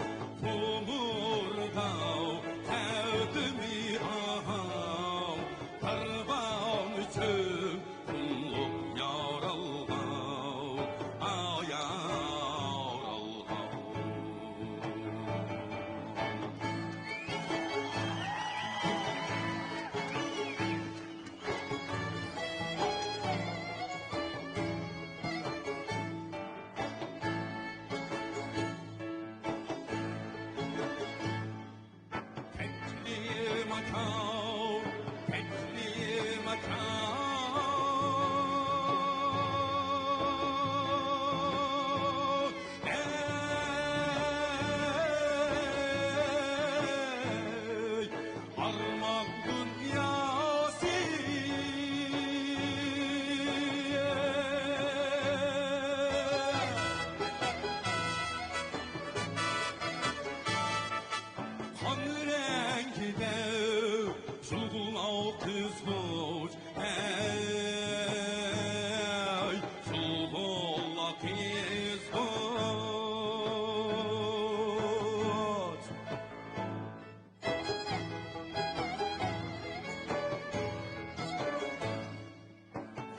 تېز قوچ.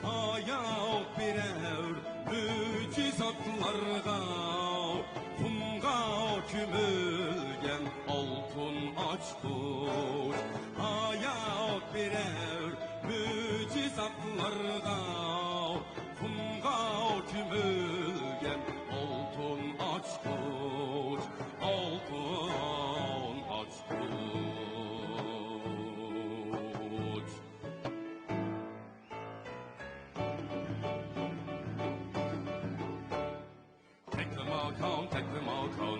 ھايات بىرەر مۆجىزاتلارغا، قۇمغا كۆمۈلگەن ئالتۇن ئاچقۇچ. ھايات بىرەر مۆجىزاتلارغا، قۇمغا كۆمۈلگەن ئالتۇن ئاچقۇچ، ئالتۇن ئاچقۇچ. تەكلىماكان، تەكلىماكان.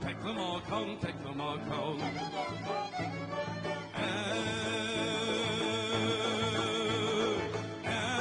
تەكلىماكان، تەكلىماكان. ئەي، ئەي، ئەي.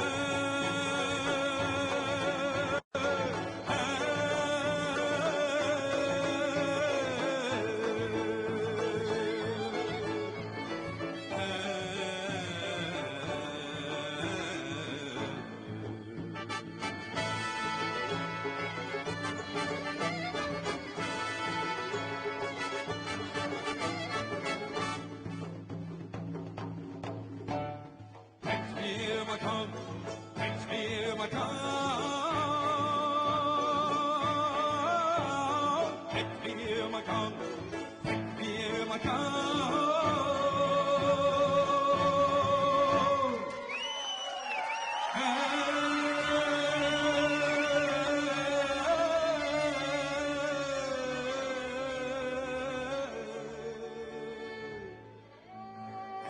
تەكلىماكان، تەكلىماكان، تەكلىماكان، تەكلىماكان.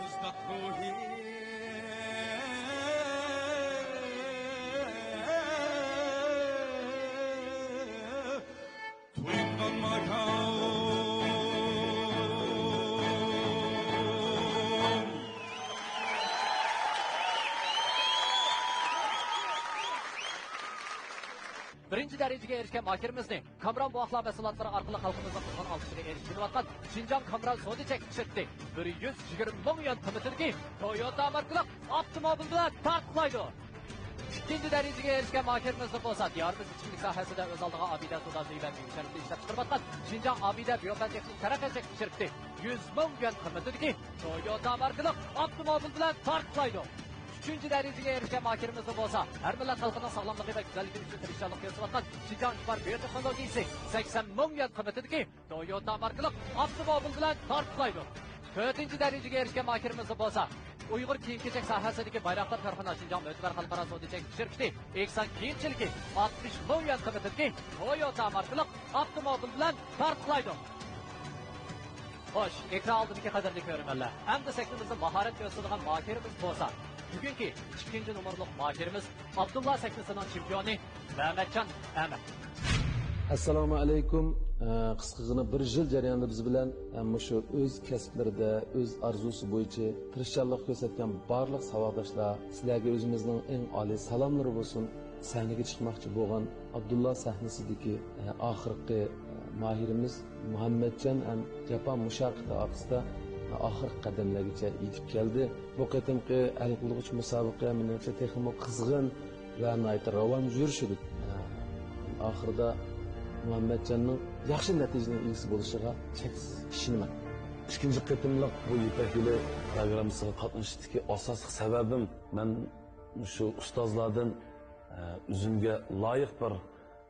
ئەجداد روھى. تويۇنغان ماكان. بىرىنچى دەرىجىگە ئېرىشكەن ماھىرىمىزنى كامران بوۋاقلار مەھسۇلاتلىرى ئارقىلىق خەلقىمىزنىڭ قىزغىن ئالقىشىغا ئېرىشىپ كېلىۋاتقان شىنجاڭ كامران سودا چەكلىك شىركىتى بىر يۈز يىگىرمە مىڭ يۈەن قىممىتىدىكى تويوتا ماركىلىق ئاپتوموبىل بىلەن تارتقۇلايدۇ. ئىككىنچى دەرىجىگە ئېرىشكەن ماھىرىمىز بولسا دىيارىمىز ئىچكىرىلىك ساھەسىدە ئۆز ئالدىغا ئابىدە سودا زىيۋەن مېۋە شەربىتى ئىشلەپ چىقىرىۋاتقان شىنجاڭ ئابىدە بىيوپەن تېخنىك تەرەققىيات چەكلىك شىركىتى يۈز مىڭ يۈەن قىممىتىدىكى تويوتا ماركىلىق ئاپتوموبىل بىلەن تارتقۇلايدۇ. ئۈچىنچى دەرىجىگە ئېرىشكەن ماھىرىمىز بولسا ھەر مىللەت خەلقىنىڭ ساغلاملىقى ۋە گۈزەللىكى ئۈچۈن تىرىشچانلىق كۆرسىتىۋاتقان شىنجاڭ ئىپار بىيوتېخنولوگىيىسى سەكسەن مىڭ يۈەن قىممىتىدىكى تويوتا ماركىلىق ئاپتوموبىل بىلەن تارتقۇلايدۇ. تۆتىنچى دەرىجىگە ئېرىشكەن ماھىرىمىز بولسا ئۇيغۇر كىيىم-كېچەك ساھەسىدىكى بايراقدار كارخانا شىنجاڭ مۆتىبەر خەلقئارا سودا چەكلىك شىركىتى ئېھسان كىيىمچىلىكى ئاتمىش مىڭ يۈەن قىممىتىدىكى تويوتا ماركىلىق ئاپتوموبىل بىلەن تارتقۇلايدۇ. خوش، ئېكران ئالدىدىكى قەدىرلىك كۆرۈرمەنلەر، ئەمدى سەھنىمىزدە ماھارەت كۆرسىتىدىغان ماھىرىمىز بولسا، بۈگۈنكى ئىككىنچى نومۇرلۇق ماھىرىمىز ئابدۇللا سەھنىسىنىڭ چېمپىيونى مەمەتجان ئەمەت. ئەسسالامۇ ئەلەيكۇم. ئە، قىسقىغىنە بىر يىل جەريانىدا بىز بىلەن، ئە، مۇشۇ ئۆز كەسىپلىرىدە، ئۆز ئارزۇسى بويىچە تىرىشچانلىق كۆرسەتكەن بارلىق ساۋاقداشلار، سىلەرگە ئۆزىمىزنىڭ ئەڭ ئالىي سالاملىرى بولسۇن. سەھنىگە چىقماقچى بولغان ئابدۇللا سەھنىسىدىكى، ئە، ئاخىرقى، ئە، ماھىرىمىز مۇھەممەتجان ھەم جاپا مۇشەققىتى ئارقىسىدا، ئە، ئاخىرقى قەدەملەرگىچە يېتىپ كەلدى. بۇ قېتىمقى ھەل قىلغۇچ مۇسابىقە مېنىڭچە تېخىمۇ قىزغىن ۋە ناھايىتى راۋان يۈرۈشىدۇ. ئاخىرىدا مۇھەممەتجاننىڭ ياخشى نەتىجىنىڭ ئىگىسى بولۇشىغا چەكسىز ئىشىنىمەن. ئىككىنچى قېتىملىق بۇ يىپەك يولى پروگراممىسىغا قاتنىشىشتىكى ئاساسلىق سەۋەبىم، مەن مۇشۇ ئۇستازلاردىن، ئە، ئۆزۈمگە لايىق بىر،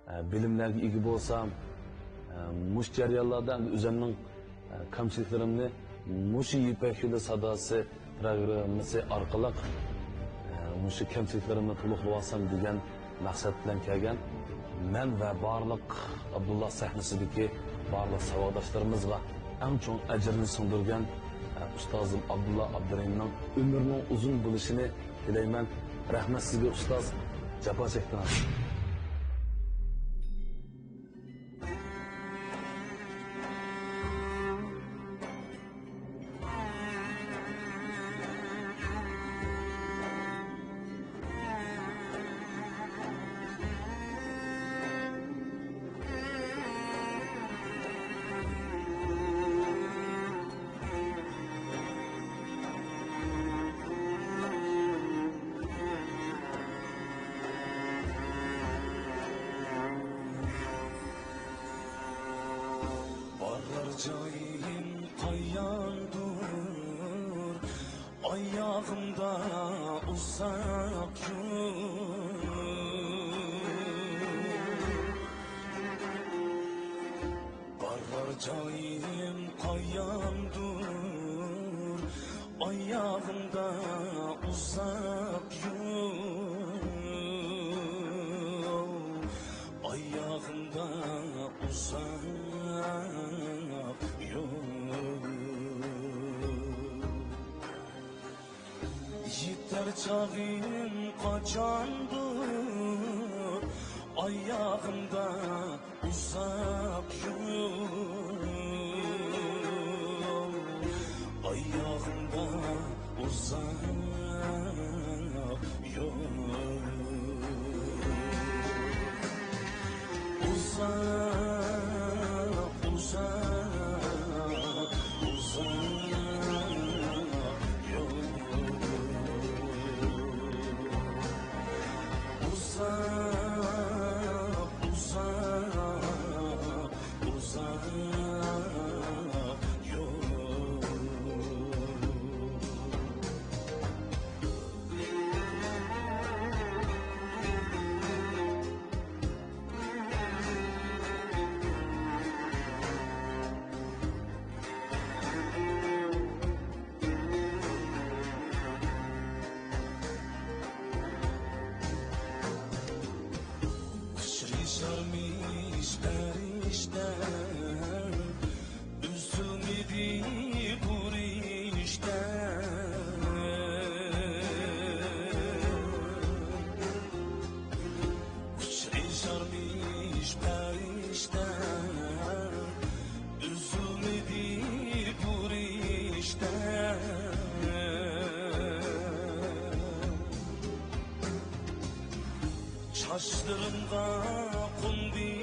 ئە، بىلىملەرگە ئىگە بولسام، ئە، مۇشۇ جەريانلاردا ئەمدى ئۆزۈمنىڭ، ئە، كەمچىلىكلىرىمنى مۇشۇ يىپەك يولى ساداسى پروگراممىسى ئارقىلىق، ئە، مۇشۇ كەمچىلىكلىرىمنى تولۇقلىۋالسام دېگەن مەقسەت بىلەن كەلگەن. مەن ۋە بارلىق ئابدۇللا سەھنىسىدىكى بارلىق ساۋاقداشلىرىمىزغا ئەڭ چوڭ ئەجىرنى سىڭدۈرگەن، ئە، ئۇستازىم ئابدۇللا ئابدۇرېھىمنىڭ ئۆمرىنىڭ ئۇزۇن بولۇشىنى تىلەيمەن. رەھمەت سىزگە، ئۇستاز. جاپا چەكتىڭىز. جايىم قاياندۇر، ئاياغىمدا ئۇزاق يول. بارار جايىم قاياندۇر، ئاياغىمدا ئۇزاق يول. ئاياغىمدا ئۇزاق يول. يېتەر چاغىم قاچاندۇر، ئاياغىمدا ئۇزاق يول. ئاياغىمدا ئۇزاق يول. ئۇزاق، ئۇزاق، ئۇزاق يول. ئۇزاق، ئۇزاق، ئۇزاق يول. ئۇچرىشارمىش پەرىشتە، ئۈزۈلمىدى بۇ رىشتە. ئۇچرىشارمىش پەرىشتە، ئۈزۈلمىدى بۇ رىشتە. چاچلىرىمغا قوندى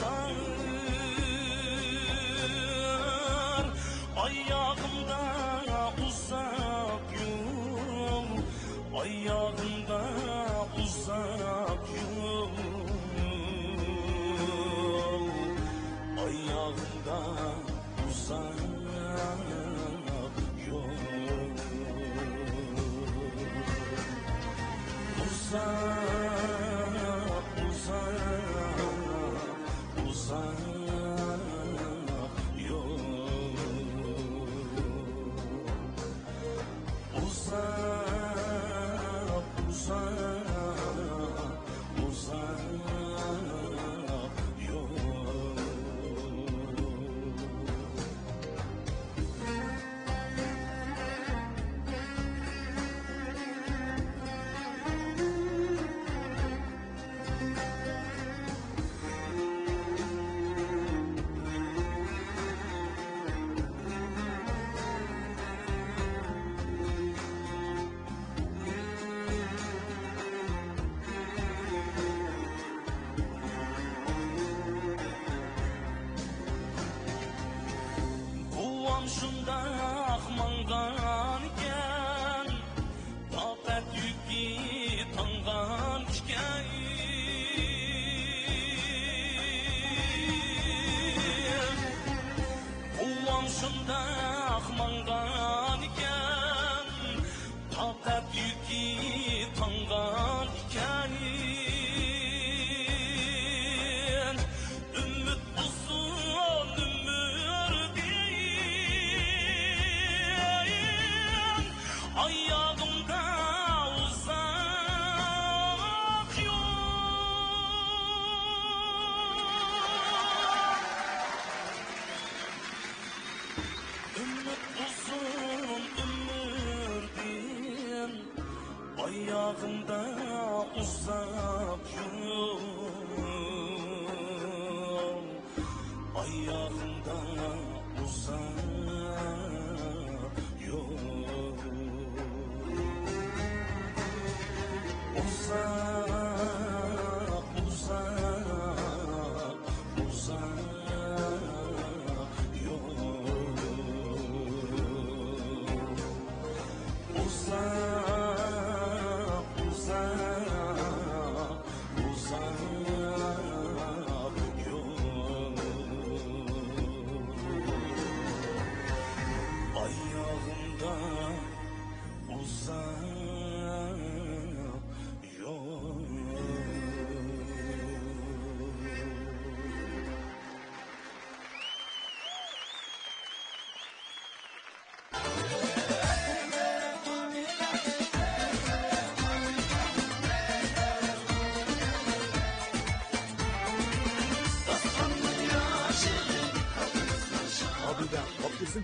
قار، ئاياغىمدا ئۇزاق يول، ئاياغىمدا ئۇزاق يول، ئاياغىمدا ئۇزاق يول. ئۇزاق، ئۇزاق، ئۇزاق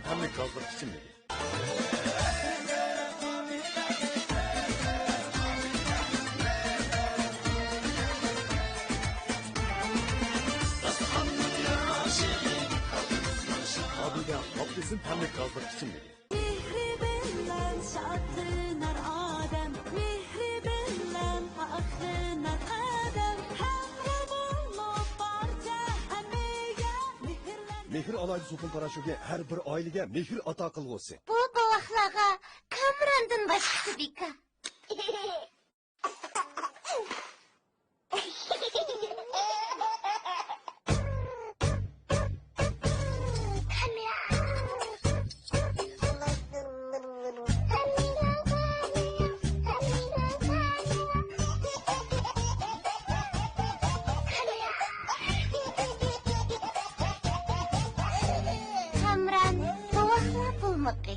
تەملىك گازلىق ئىچىملىكى. ئابىدە ئاپتىسىن تەملىك گازلىق ئىچىملىكى. مېھرى بىلەن شادلىنار ئادەم، مېھرى بىلەن پاكلىنار قەدەم، ھەمراھ بولۇپ بارچە ھەممىگە مېھىرلەن. مېھىر ئالاھىدە سوپۇن پاراشوكى ھەر بىر ئائىلىگە مېھىر ئاتا قىلغۇسى. بۇ بوۋاقلارغا كامراندىن باشقىسى بىكار. كامران، بوۋاقلار بولمىقى.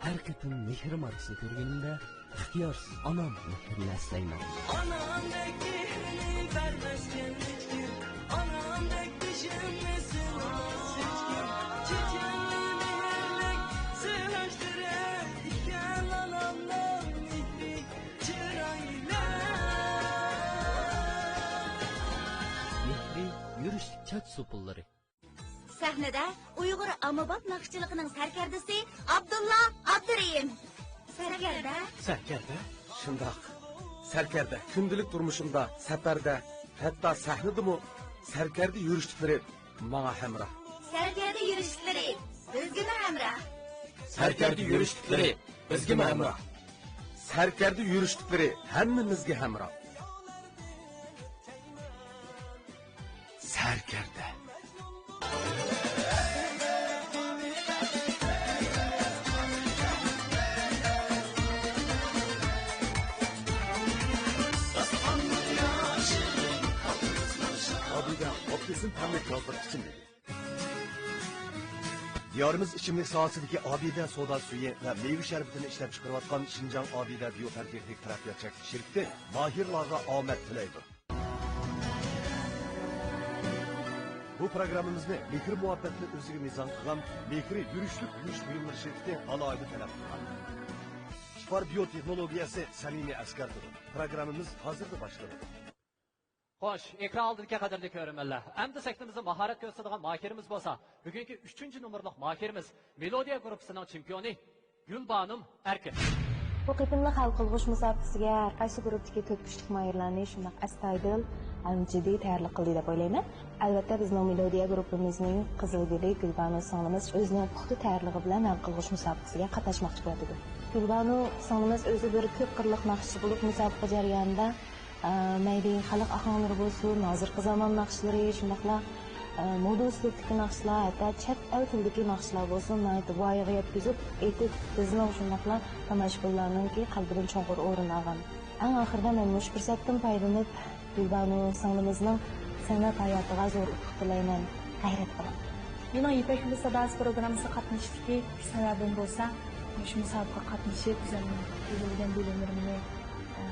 ھەر قېتىم مېھىر ماركىسىنى كۆرگىنىمدە، ئىختىيارسىز ئانام مېھرىنى ئەسلەيمەن. ئانامدەك مېھرىنى بەرمەسكەن ھېچكىم، ئانامدەك بېشىمنى سىلىماس ھېچكىم. چېچەكلىك مېھىرلىك سىلاشتۇرۇپ ئىكەن ئانامنىڭ مېھرى، چىرايلىق. مېھرى يۈرۈشلۈك چاچ سوپۇنلىرى. سەھنىدە ئۇيغۇر ئاممىباب ناخشىچىلىقىنىڭ سەركەردىسى ئابدۇللا ئابدۇرېھىم. سەركەردە. سەركەردە. شۇنداق. سەركەردە. كۈندىلىك تۇرمۇشۇمدا، سەپەردە، ھەتتا سەھنىدىمۇ سەركەردە يۈرۈشلۈكلىرى ماڭا ھەمراھ. سەركەردە يۈرۈشلۈكلىرى بىزگىمۇ ھەمراھ. سەركەردە يۈرۈشلۈكلىرى بىزگىمۇ ھەمراھ. سەركەردە يۈرۈشلۈكلىرى ھەممىمىزگە ھەمراھ. سەركەردە. ئابىدە ئاپتىسىن تەملىك گازلىق ئىچىملىكى. دىيارىمىز ئىچىملىك ساھەسىدىكى ئابىدە سودا سۈيى ۋە مېۋە شەربىتىنى ئىشلەپچىقىرىۋاتقان شىنجاڭ ئابىدە بىيوتەن تېخنىك تەرەققىيات چەكلىك شىركىتى ماھىرلارغا ئامەت تىلەيدۇ. بۇ پروگراممىمىزنى مېھىر-مۇھەببەتنى ئۆزىگە مىزان قىلغان مېھرى يۈرۈشلۈك يۇيۇش بۇيۇملىرى شىركىتى ئالاھىدە تەلەپ قىلغان. ئىپار بىيو تېخنولوگىيەسى سەمىمىي ئەسكەرتىدۇ. پروگراممىمىز ھازىرلا باشلىنىدۇ. خوش، ئېكران ئالدىدىكى قەدىرلىك كۆرۈرمەنلەر. ئەمدى سەھنىمىزدە ماھارەت كۆرسىتىدىغان ماھىرىمىز بولسا، بۈگۈنكى ئۈچىنچى نومۇرلۇق ماھىرىمىز، مېلودىيە گۇرۇپپىسىنىڭ چېمپىيونى گۈلبانۇم ئەركىن. بۇ قېتىملىق ھەل قىلغۇچ مۇسابىقىسىگە ھەر قايسى گۇرۇپپىدىكى تۆت كۈچلۈك ماھىرلارنى شۇنداق ئەستايىدىل ھەم جىددىي تەييارلىق قىلدى دەپ ئويلايمەن. ئەلۋەتتە، بىزنىڭ مېلودىيە گۇرۇپپىمىزنىڭ قىزىل گۈلى گۈلبانۇ سىڭلىمىز ئۆزىنىڭ پۇختا تەييارلىقى بىلەن ھەل قىلغۇچ مۇسابىقىسىگە قاتناشماقچى بولۇۋاتىدۇ. گۈلبانۇ سىڭلىمىز ئۆزى بىر كۆپ قىرلىق ناخشىچى بولۇپ، مۇسابىقە جەريانىدا ئە، مەيلى خەلق ئاھاڭلىرى بولسۇن، ھازىرقى زامان ناخشىلىرى، شۇنداقلا، ئە، مودا ئۇسلۇبتىكى ناخشىلار، ھەتتا چەت ئەل تىلىدىكى ناخشىلار بولسۇن، ناھايىتى ۋايىغا يەتكۈزۈپ ئېيتىپ، بىزنىڭ شۇنداقلا تاماشىبىنلارنىڭكى قەلبىدىن چوڭقۇر ئورۇن ئالغان. ئەڭ ئاخىرىدا مەن مۇشۇ پۇرسەتتىن پايدىلىنىپ، گۈلبانۇ سىڭلىمىزنىڭ سەنئەت ھاياتىغا زور ئۇتۇق تىلەيمەن. غەيرەت قىلىڭ. مېنىڭ يىپەك يولى ساداسى پروگراممىسىغا قاتنىشىشتىكى سەۋەبىم بولسا، مۇشۇ مۇسابىقىگە قاتنىشىپ، ئۆزۈمنىڭ ئىگىلىگەن بىلىملىرىمنى، ئە،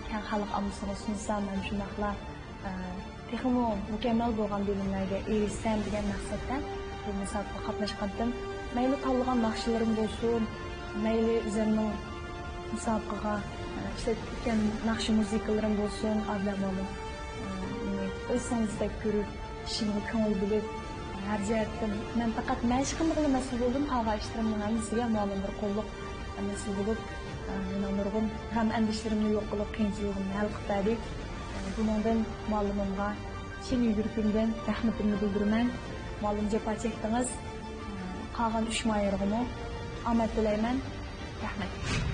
كەڭ خەلق ئاممىسىغا سۇنسام ھەم شۇنداقلا، ئە، تېخىمۇ مۇكەممەل بولغان بىلىملەرگە ئېرىشسەم دېگەن مەقسەتتە بۇ مۇسابىقىگە قاتناشقانتىم. مەيلى تاللىغان ناخشىلىرىم بولسۇن، مەيلى ئۆزۈمنىڭ مۇسابىقىگە، ئە، ئىشلەتكەن ناخشا مۇزىكىلىرىم بولسۇن، ئابلەم ماما، ئە، مېنى ئۆز سىڭلىسىدەك كۆرۈپ، ئىشىمغا كۆڭۈل بۆلۈپ، ھەر جەھەتتىن مەن پەقەت مەشىقىمغىلا مەسئۇل بولدۇم، قالغان ئىشلىرىمنىڭ ھەممىسىگە مۇئەللىم بىر قوللۇق مەسئۇل بولۇپ، مېنىڭ نۇرغۇن غەم ئەندىشىلىرىمنى يوق قىلىپ، قىيىنچىلىقىمنى ھەل قىلىپ بەردى. بۇنىڭدىن مۇئەللىمىمغا چىن يۈرىكىمدىن رەھمىتىمنى بىلدۈرىمەن. مۇئەللىم، جاپا چەكتىڭىز. قالغان ئۈچ ماھىرغىمۇ ئامەت تىلەيمەن. رەھمەت.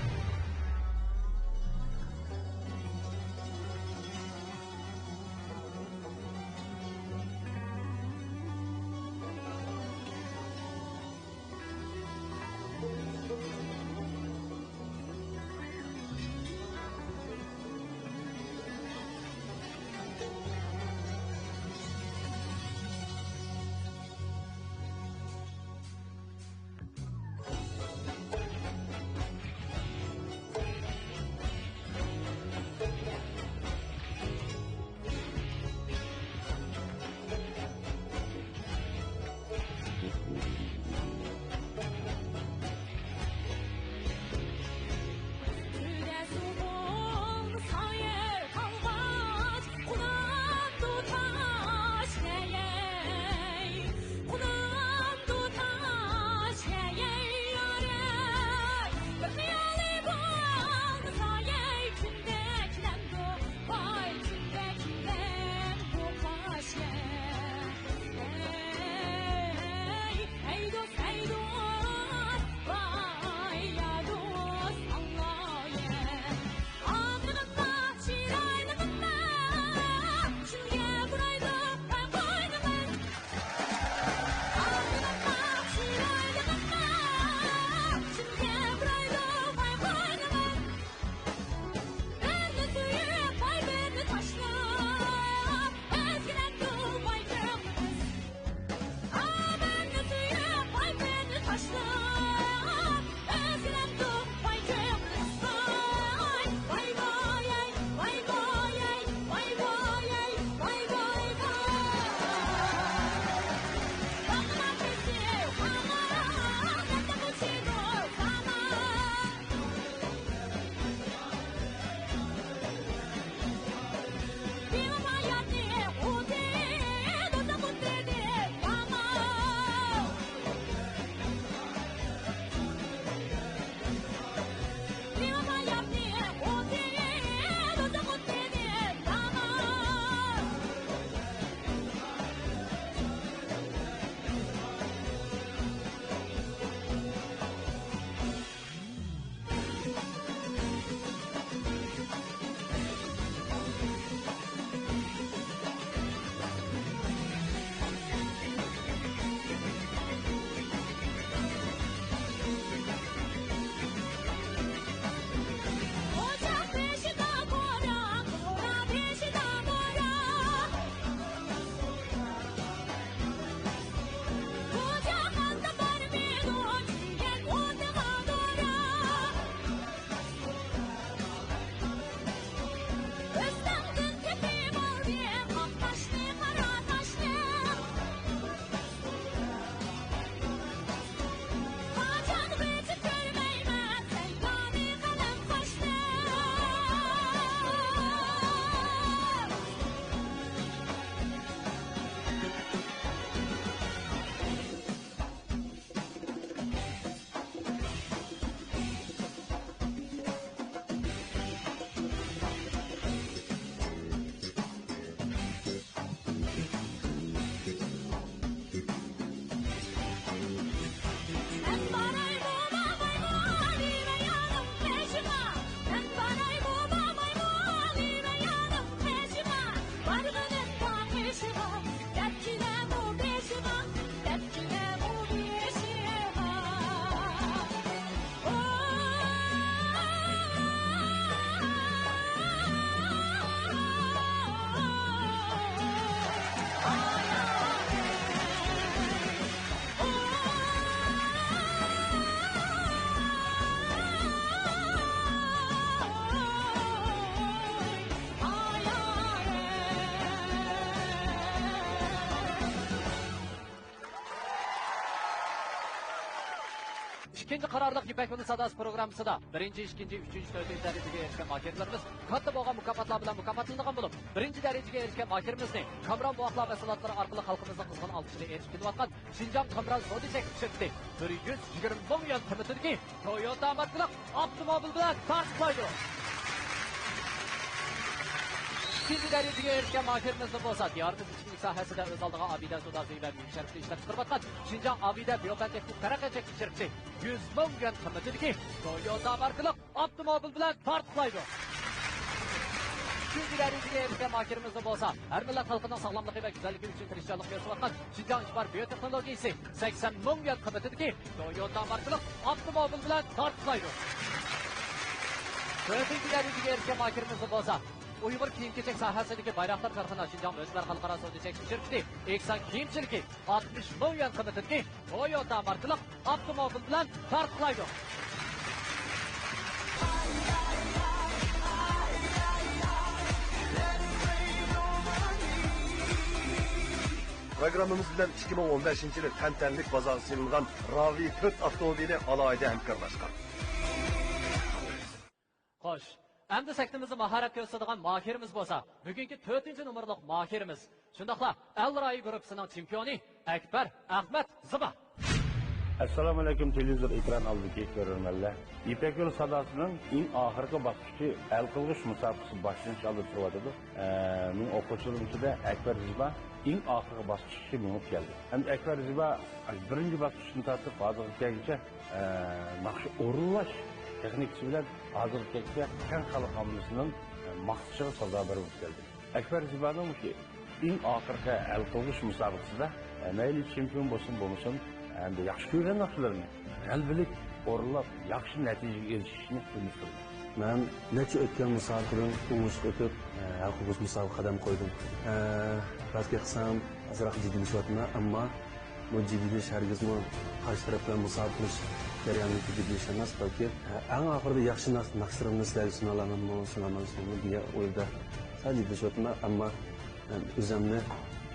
ئىككىنچى قارارلىق يىپەك يولى ساداسى پروگراممىسىدا بىرىنچى، ئىككىنچى، ئۈچىنچى، تۆتىنچى دەرىجىگە ئېرىشكەن ماھىرلىرىمىز كاتتا بولغان مۇكاپاتلار بىلەن مۇكاپاتلىنىدىغان بولۇپ، بىرىنچى دەرىجىگە ئېرىشكەن ماھىرىمىزنى كامران بوۋاقلار مەھسۇلاتلىرى ئارقىلىق خەلقىمىزنىڭ قىزغىن ئالقىشىغا ئېرىشىپ كېلىۋاتقان شىنجاڭ كامران سودا چەكلىك شىركىتى بىر يۈز يىگىرمە مىڭ يۈەن قىممىتىدىكى تويوتا ماركىلىق ئاپتوموبىل بىلەن تارتۇقلايدۇ. ئىككىنچى دەرىجىگە ئېرىشكەن ماھىرىمىزنى بولسا دىيارىمىز ئىچكىرىلىك ساھەسىدە ئۆز ئالدىغا ئابىدە سودا زىيۋە مېۋە شەربىتى ئىشلەپ چىقىرىۋاتقان شىنجاڭ ئابىدە بىيوفەن تېخنىك تەرەققىيات چەكلىك شىركىتى يۈز مىڭ يۈەن قىممىتىدىكى تويوتا ماركىلىق ئاپتوموبىل بىلەن تارتۇقلايدۇ. ئۈچىنچى دەرىجىگە ئېرىشكەن ماھىرىمىزنى بولسا ھەر مىللەت خەلقىنىڭ ساغلاملىقى ۋە گۈزەللىكى ئۈچۈن تىرىشچانلىق كۆرسىتىۋاتقان شىنجاڭ ئىجبار بىيوتېخنولوگىيىسى سەكسەن مىڭ يۈەن قىممىتىدىكى تويوتا ماركىلىق ئاپتوموبىل بىلەن تارتۇقلايدۇ. تۆتىنچى دەرىجىگە ئېرىشكەن ماھىرىمىزنى بولسا ئۇيغۇر كىيىم-كېچەك ساھەسىدىكى بايراقدار كارخانا شىنجاڭ مۆتىبەر خەلقئارا سودا چەكلىك شىركىتى ئېھسان كىيىمچىلىكى ئاتمىش مىڭ يۈەن قىممىتىدىكى تويوتا ماركىلىق ئاپتوموبىل بىلەن تارتۇقلايدۇ. پروگراممىمىز بىلەن ئىككى مىڭ ئون بەشىنچى يىلى تەنتەنىلىك بازارغا سېلىنغان راۋى تۆت ئاپتوموبىلى ئالاھىدە ھەمكارلاشقان. خوش، ئەمدى سەھنىمىزدە ماھارەت كۆرسىتىدىغان ماھىرىمىز بولسا بۈگۈنكى تۆتىنچى نومۇرلۇق ماھىرىمىز، شۇنداقلا ئەل رايى گۇرۇپپىسىنىڭ چېمپىيونى ئەكبەر ئەخمەت زىبا. ئەسسالامۇئەلەيكۇم، تېلېۋىزور ئېكران ئالدىدىكى كۆرۈرمەنلەر. يىپەك يولى ساداسىنىڭ ئەڭ ئاخىرقى باسقۇچى ھەل قىلغۇچ مۇسابىقىسى باشلىنىش ئالدىدا تۇرۇۋاتىدۇ. ئە، مېنىڭ ئوقۇغۇچىلىرىم ئىچىدە ئەكبەر زىبا ئەڭ ئاخىرقى باسقۇچقىچە مېڭىپ كەلدى. ئەمدى ئەكبەر زىبا بىرىنچى باسقۇچتىن تارتىپ ھازىرغا كەلگۈچە، ئە، ناخشا ئورۇنلاش تېخنىكىسى بىلەن ھازىرغا كەلگۈچە كەڭ خەلق ئاممىسىنىڭ، ئە، ماختىشىغا سازاۋەر بولۇپ كەلدى. ئەكبەر زىبانىڭ مۇشۇ ئەڭ ئاخىرقى ھەل قىلغۇچ مۇسابىقىسىدە، ئە، مەيلى چېمپىيون بولسۇن بولمىسۇن، ئەمدى ياخشى كۆرگەن ناخشىلىرىنى غەلىبىلىك ئورۇنلاپ، ياخشى نەتىجىگە ئېرىشىشىنى ئۈمىد قىلىمەن. مەن نەچچە ئۆتكەن مۇسابىقىدىن ئوڭۇشلۇق ئۆتۈپ، ئە، ھەل قىلغۇچ مۇسابىقىگە قەدەم قويدۇم. ئە، راست گەپ قىلسام، ئازراق جىددىيلىشىۋاتىمەن، ئەمما بۇ جىددىيلىشىش ھەرگىزمۇ قارشى تەرەپ بىلەن مۇسابىقە قىلىش جەريانىدىكى جىددىيلىشىش ئەمەس، بەلكى، ئە، ئەڭ ئاخىرىدا ياخشى ناخ-، ناخشىلىرىمنى سىلەرگە سۇنالىغان بولسۇن، ئامان سۇنىمەن دېگەن ئويدا سەل جىددىيلىشىۋاتىمەن، ئەمما مەن ئۆزۈمنى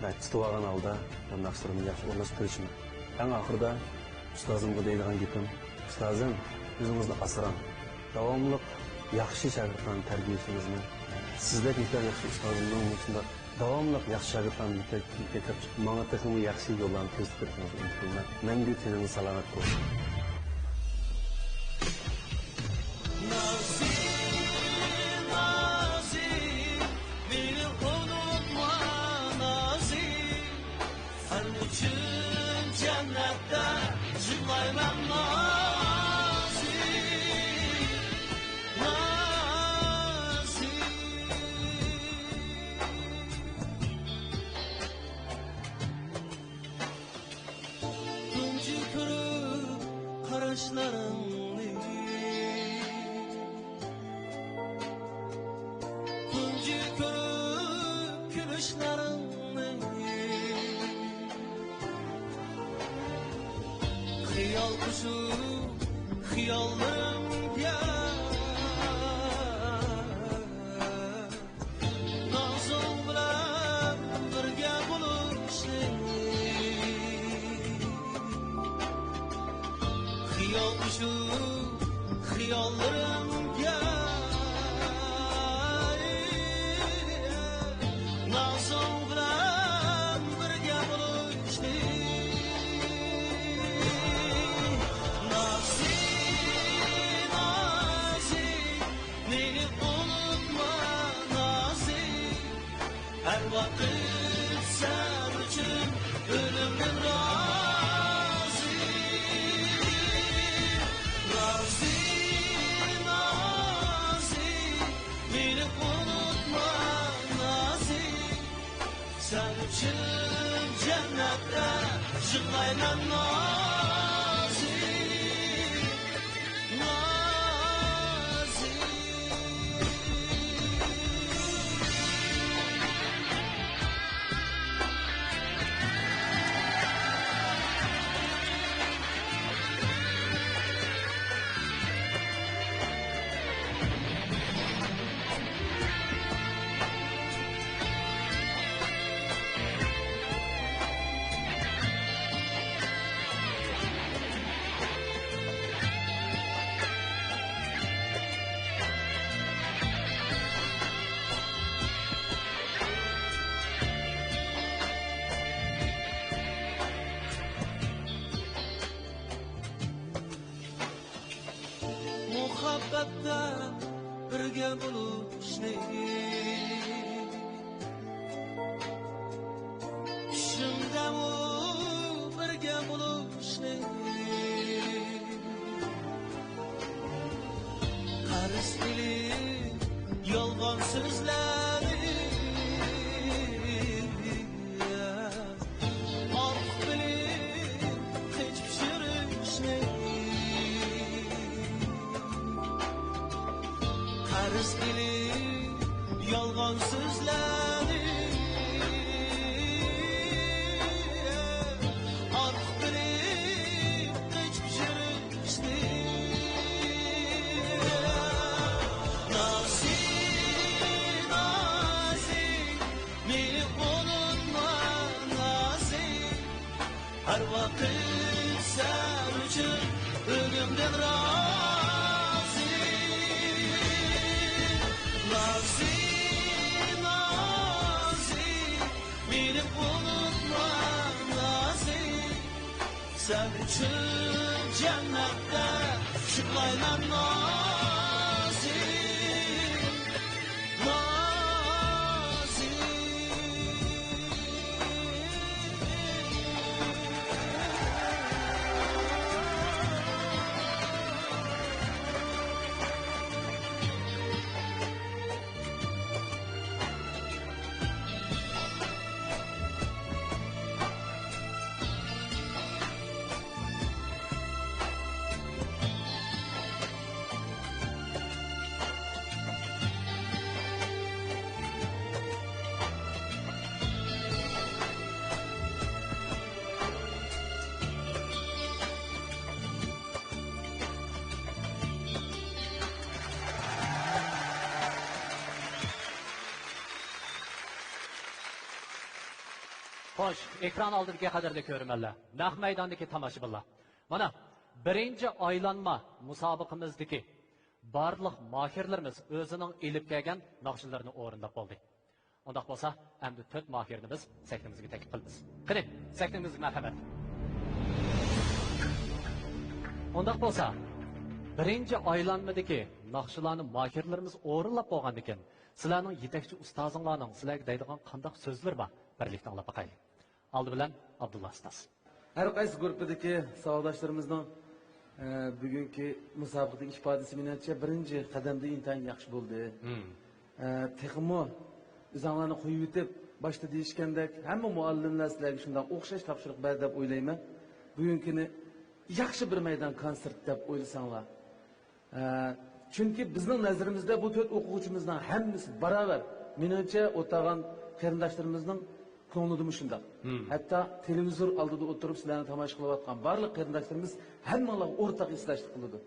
بەك تۇتۇۋالغان ھالدا بۇ ناخشىلىرىمنى ياخشى ئورۇنلاشتۇرۇپ بېرىشىمەن. ئەڭ ئاخىرىدا ئۇستازىمغا دەيدىغان گېپىم، ئۇستازىم، ئۆزىڭىزنى ئاسراڭ. داۋاملىق ياخشى شاگىرتلارنى تەربىيەلىشىڭىزنى، سىزدەك يېتەر ياخشى ئۇستازىمنىڭ مۇشۇنداق داۋاملىق ياخشى شاگىرتلارنى يېتەك-، يېتەكلەپ چىقىپ، ماڭا تېخىمۇ ياخشى يوللارنى كۆرسىتىپ بېرىشىڭىزنى ئۈمىد قىلىمەن. مەڭگۈ تېنىڭىز سالامەت بولسۇن. نازى، نازى، مېنى ئۇنتۇما، نازى. سەن ئۈچۈن جەننەتتە يىغلايمەن، نازى، نازى. تۇنجى كۆرۈپ قاراشلىرىڭنى، تۇنجى كۆرۈپ كۈلۈشلىرىڭنى، خىيال قۇشۇپ خىياللىرىمگە، نازۇڭ بىلەن بىرگە بولۇشنى، خىيال قۇشۇپ خىياللىرىمگە، نازۇڭ بىلەن بىرگە بولۇشنى، نازى، نازى، مېنى ئۇنتۇما، نازى. ھەر ۋاقىت سەن ئۈچۈن ئۆلۈمگە رازى. رازى، نازى، مېنى ئۇنتۇما، نازى. سەن ئۈچۈن جەننەتتە يىغلايمەن، نازى. بىرگە بولۇشنى، چۈشۈمدىمۇ بىرگە بولۇشنى، قەرز قىلىپ يالغان سۆزلەرنى، ئارتۇق بىلىپ قېچىپ يۈرۈشنى، قەرز قىلىپ يالغان سۆزلەرنى، ئارتۇق بىلىپ قېچىپ يۈرۈشنى. نازى، نازى، مېنى ئۇنتۇما، نازى. ھەر ۋاقىت سەن ئۈچۈن ئۆلۈمدىن رازى. نازى، نازى، مېنى ئۇنتۇما، نازى. سەن ئۈچۈن جەننەتتە يىغلايمەن، نازى. خوش، ئېكران ئالدىدىكى قەدىرلىك كۆرۈرمەنلەر، نەق مەيداندىكى تاماشىبىنلار. مانا، بىرىنچى ئايلانما مۇسابىقىمىزدىكى بارلىق ماھىرلىرىمىز ئۆزىنىڭ ئېلىپ كەلگەن ناخشىلىرىنى ئورۇنلاپ بولدى. ئۇنداق بولسا، ئەمدى تۆت ماھىرنى بىز سەھنىمىزگە تەكلىپ قىلىمىز. قېنى، سەھنىمىزگە مەرھەمەت. ئۇنداق بولسا، بىرىنچى ئايلانمىدىكى ناخشىلارنى ماھىرلىرىمىز ئورۇنلاپ بولغاندىكىن، سىلەرنىڭ يېتەكچى ئۇستازىڭلارنىڭ سىلەرگە دەيدىغان قانداق سۆزلىرى بار؟ بىرلىكتە ئاڭلاپ باقايلى. ئالدى بىلەن ئابدۇللا ئۇستاز. ھەر قايسى گۇرۇپپىدىكى ساۋاقداشلىرىمىزنىڭ، ئە، بۈگۈنكى مۇسابىقىدىكى ئىپادىسى، مېنىڭچە، بىرىنچى قەدەمدە ئىنتايىن ياخشى بولدى. مم. ئە، تېخىمۇ ئۆزۈڭلارنى قويۇۋېتىپ، باشتا دېيىشكەندەك، ھەممە مۇئەللىملەر سىلەرگە شۇنداق ئوخشاش تاپشۇرۇق بەردى دەپ ئويلايمەن. بۈگۈنكىنى ياخشى بىر مەيدان كونسېرت دەپ ئويلىساڭلار. ئە، چۈنكى بىزنىڭ نەزىرىمىزدە بۇ تۆت ئوقۇغۇچىمىزنىڭ ھەممىسى باراۋەر. مېنىڭچە، ئولتۇرغان قېرىنداشلىرىمىزنىڭ كۆڭلىدىمۇ شۇنداق. مم. ھەتتا تېلېۋىزور ئالدىدا ئولتۇرۇپ سىلەرنى تاماشا قىلىۋاتقان بارلىق قېرىنداشلىرىمىز ھەممىڭلارغا ئورتاق ھېسداشلىق قىلىدۇ.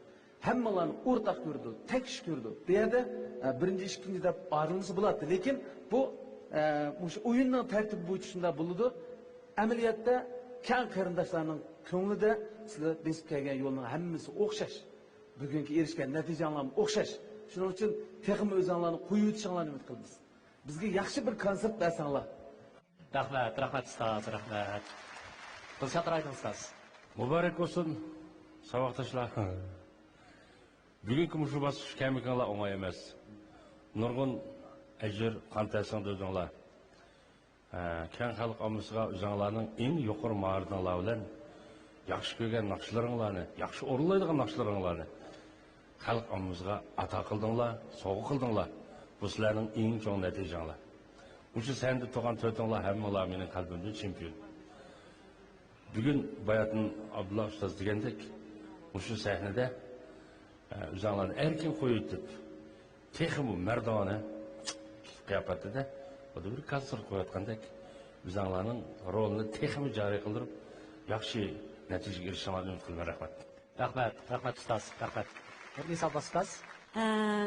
ھەممىڭلارنى ئورتاق كۆرىدۇ، تەكشى كۆرىدۇ. بۇ يەردە، ئە، بىرىنچى، ئىككىنچى دەپ ئايرىلمىسا بولاتتى. لېكىن بۇ، ئە، مۇشۇ ئويۇننىڭ تەرتىپى بويىچە شۇنداق بولىدۇ. ئەمەلىيەتتە كەڭ قېرىنداشلارنىڭ كۆڭلىدە سىلەر بېسىپ كەلگەن يولنىڭ ھەممىسى ئوخشاش. بۈگۈنكى ئېرىشكەن نەتىجەڭلارمۇ ئوخشاش. شۇنىڭ ئۈچۈن تېخىمۇ ئۆزۈڭلارنى قويۇۋېتىشىڭلارنى ئۈمىد قىلىمىز. بىزگە ياخشى بىر كونسېرت بەرسەڭلار. رەھمەت، رەھمەت ئۇستاز، رەھمەت. دىلشات رايدىن ئۇستاز. مۇبارەك بولسۇن، ساۋاقداشلار. بۈگۈنكى مۇشۇ باسقۇچقا كەلمىكىڭلار ئوڭاي ئەمەس. نۇرغۇن ئەجىر، قان تەر سىڭدۈردۈڭلار. ھە، كەڭ خەلق ئاممىسىغا ئۆزۈڭلارنىڭ ئەڭ يۇقىرى ماھارىتىڭلار بىلەن ياخشى كۆرگەن ناخشىلىرىڭلارنى، ياخشى ئورۇنلايدىغان ناخشىلىرىڭلارنى خەلق ئاممىسىغا ئاتا قىلدىڭلار، سوۋغا قىلدىڭلار. بۇ سىلەرنىڭ ئەڭ چوڭ نەتىجەڭلار. مۇشۇ سەھنىدە تۇرغان تۆتۈڭلار ھەممىڭلار مېنىڭ قەلبىمدىن چېمپىيون. بۈگۈن باياتىن ئابدۇللا ئۇستاز دېگەندەك، مۇشۇ سەھنىدە، ئە، ئۆزۈڭلارنى ئەركىن قويۇۋېتىپ، تېخىمۇ مەردانە قىياپەتتە خۇددى بىر كونسېرت قويۇۋاتقاندەك، ئۆزۈڭلارنىڭ رولىنى تېخىمۇ جارى قىلدۇرۇپ، ياخشى نەتىجىگە ئېرىشىشىڭلارنى ئۈمىد قىلىمەن. رەھمەت. رەھمەت، رەھمەت ئۇستاز، رەھمەت. نۇردىن ئابباس ئۇستاز. ھە،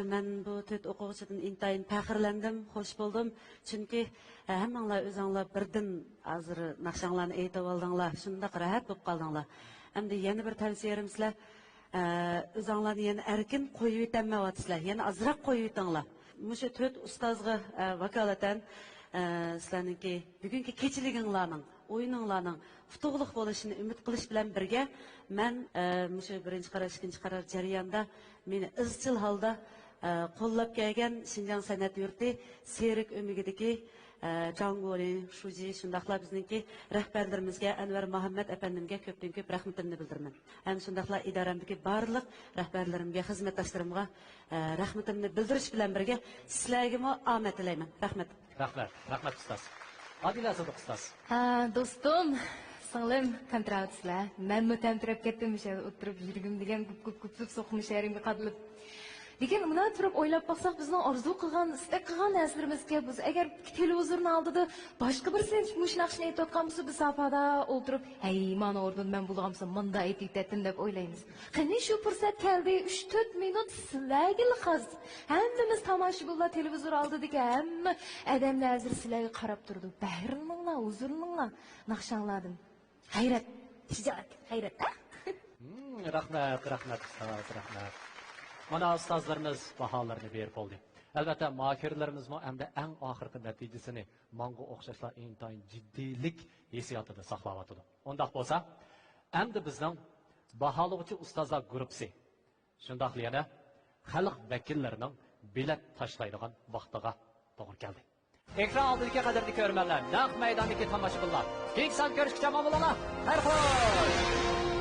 مەن بۇ تۆت ئوقۇغۇچىدىن ئىنتايىن پەخىرلەندىم، خوش بولدۇم. چۈنكى، ھە، ھەممىڭلار ئۆزۈڭلار بىردىن ھازىر ناخشاڭلارنى ئېيتىۋالدىڭلار، شۇنداق راھەت بولۇپ قالدىڭلار. ئەمدى يەنە بىر تەۋسىيەم سىلەر، ئە، ئۆزۈڭلارنى يەنە ئەركىن قويۇۋېتەلمەيۋاتىسىلەر، يەنە ئازراق قويۇۋېتىڭلار. مۇشۇ تۆت ئۇستازغا، ئە، ۋاكالىتەن، ئە، سىلەرنىڭكى بۈگۈنكى كېچىلىكىڭلارنىڭ، ئويۇنۇڭلارنىڭ ئۇتۇقلۇق بولۇشىنى ئۈمىد قىلىش بىلەن بىرگە، مەن، ئە، مۇشۇ بىرىنچى قاراش، ئىككىنچى قاراش جەريانىدا مېنى ئىزچىل ھالدا، ئە، قوللاپ كەلگەن شىنجاڭ سەنئەت يۇرتى سېرك ئۆمىكىدىكى، ئە، جاڭ گولىن، شۇجى، شۇنداقلا بىزنىڭكى رەھبەرلىرىمىزگە، ئەنۋەر مۇھەممەت ئەپەندىمگە كۆپتىن كۆپ رەھمىتىمنى بىلدۈرىمەن. ھەم شۇنداقلا ئىدارەمدىكى بارلىق رەھبەرلىرىمگە، خىزمەتداشلىرىمغا، ئە، رەھمىتىمنى بىلدۈرۈش بىلەن بىرگە، سىلەرگىمۇ ئامەت تىلەيمەن. رەھمەت. رەھمەت، رەھمەت ئۇستاز. ئادىلە سىدىق ئۇستاز. ھە، دوستۇم، سىڭلىم، تەمتىرەۋاتىسىلەر. مەنمۇ تەمتىرەپ كەتتىم، مۇشۇ يەردە ئولتۇرۇپ، يۈرىكىم دېگەن گۈپ-گۈپ-گۈپسۈپ سوقۇپ، مۇشۇ يېرىمگە قادىلىپ. لېكىن مۇنداق تۇرۇپ ئويلاپ باقساق، بىزنىڭ ئارزۇ قىلغان، ئىستەك قىلغان نەرسىلىرىمىزكەن. بىز ئەگەر تېلېۋىزورنى ئالدىدا باشقا بىرسى مۇشۇ ناخشىنى ئېيتىۋاتقان بولسا، بىز ساپادا ئولتۇرۇپ، ھەي، مانا ئورۇن مەن بولغانمىسام مۇنداق ئېيتىۋېتەتتىم دەپ ئويلايمىز. قېنى، شۇ پۇرسەت كەلدى، ئۈچ تۆت مىنۇت سىلەرگىلا خاس. ھەممىمىز تاماشىبىنلار، تېلېۋىزور ئالدىدىكى ھەممە ئادەملەر ھازىر سىلەرگە قاراپ تۇرىدۇ. بەھرىلىنىڭلار، ھۇزۇرلىنىڭلار ناخشاڭلاردىن. غەيرەت، شىجائەت، غەيرەت، ھە؟ مم، رەھمەت، رەھمەت، ئۇستاز، رەھمەت. مانا، ئۇستازلىرىمىز باھالىرىنى بېرىپ بولدى. ئەلۋەتتە، ماھىرلىرىمىزمۇ ئەمدى ئەڭ ئاخىرقى نەتىجىسىنى ماڭغا ئوخشاشلا ئىنتايىن جىددىيلىك ھېسسىياتىدا ساقلاۋاتىدۇ. ئۇنداق بولسا، ئەمدى بىزنىڭ باھالىغۇچى ئۇستازلار گۇرۇپپىسى، شۇنداقلا يەنە خەلق ۋەكىللىرىنىڭ بېلەت تاشلايدىغان ۋاقتىغا توغرا كەلدى. ئېكران ئالدىدىكى قەدىرلىك كۆرۈرمەنلەر، نەق مەيداندىكى تاماشىبىنلار، كېيىنكى سان كۆرۈشكىچە ئامان بولۇڭلار. خەير خوش!